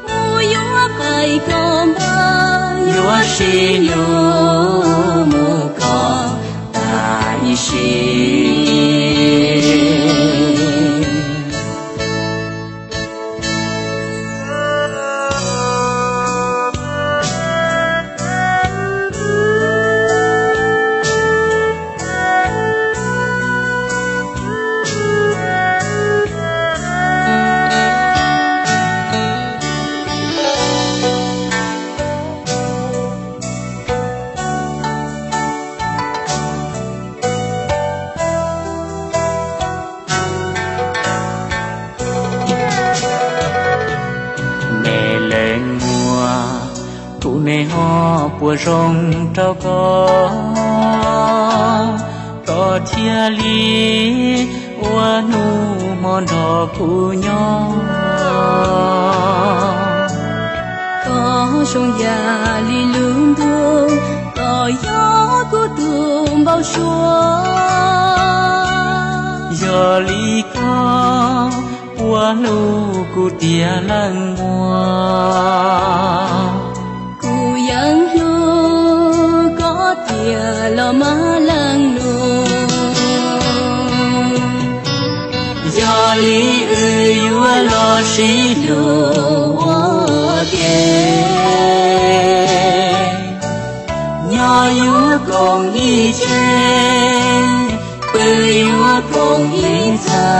mus yuav pais koj npawb, yuav sib hlub mus kom tas ib sim. Me leej muam, kuv me ho puas zoo rau koj, koj thiaj li ua hnub hmo nrog kuv nyob. Koj zoo yam li lub ntuj, koj yog kuv tus npau suav. Yog li koj puas hlub kuv tiag leej muam? Kuv yeej hlub koj tiag los mas leej nus. Yog li wb yuav los sib hlub ua ke. Nyob yuav koom ib tsev, pw yuav koom ib ntxa,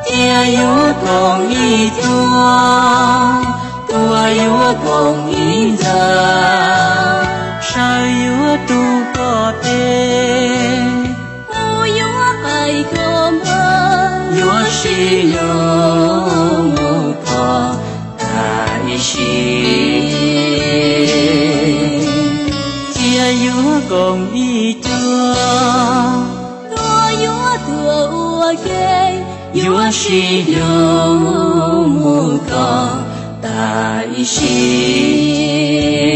thiab yuav koom ib txhua, tuag yuav koom ib ntxa, sawv yuav rub koj teb, mus yuav pais koj npawb, yuav sib hlub mus kom tas ib sim. Thiab yuav koom ib txhua, tuag yuav tuag ua ke, yuav sib hlub mus kom tas ib sim.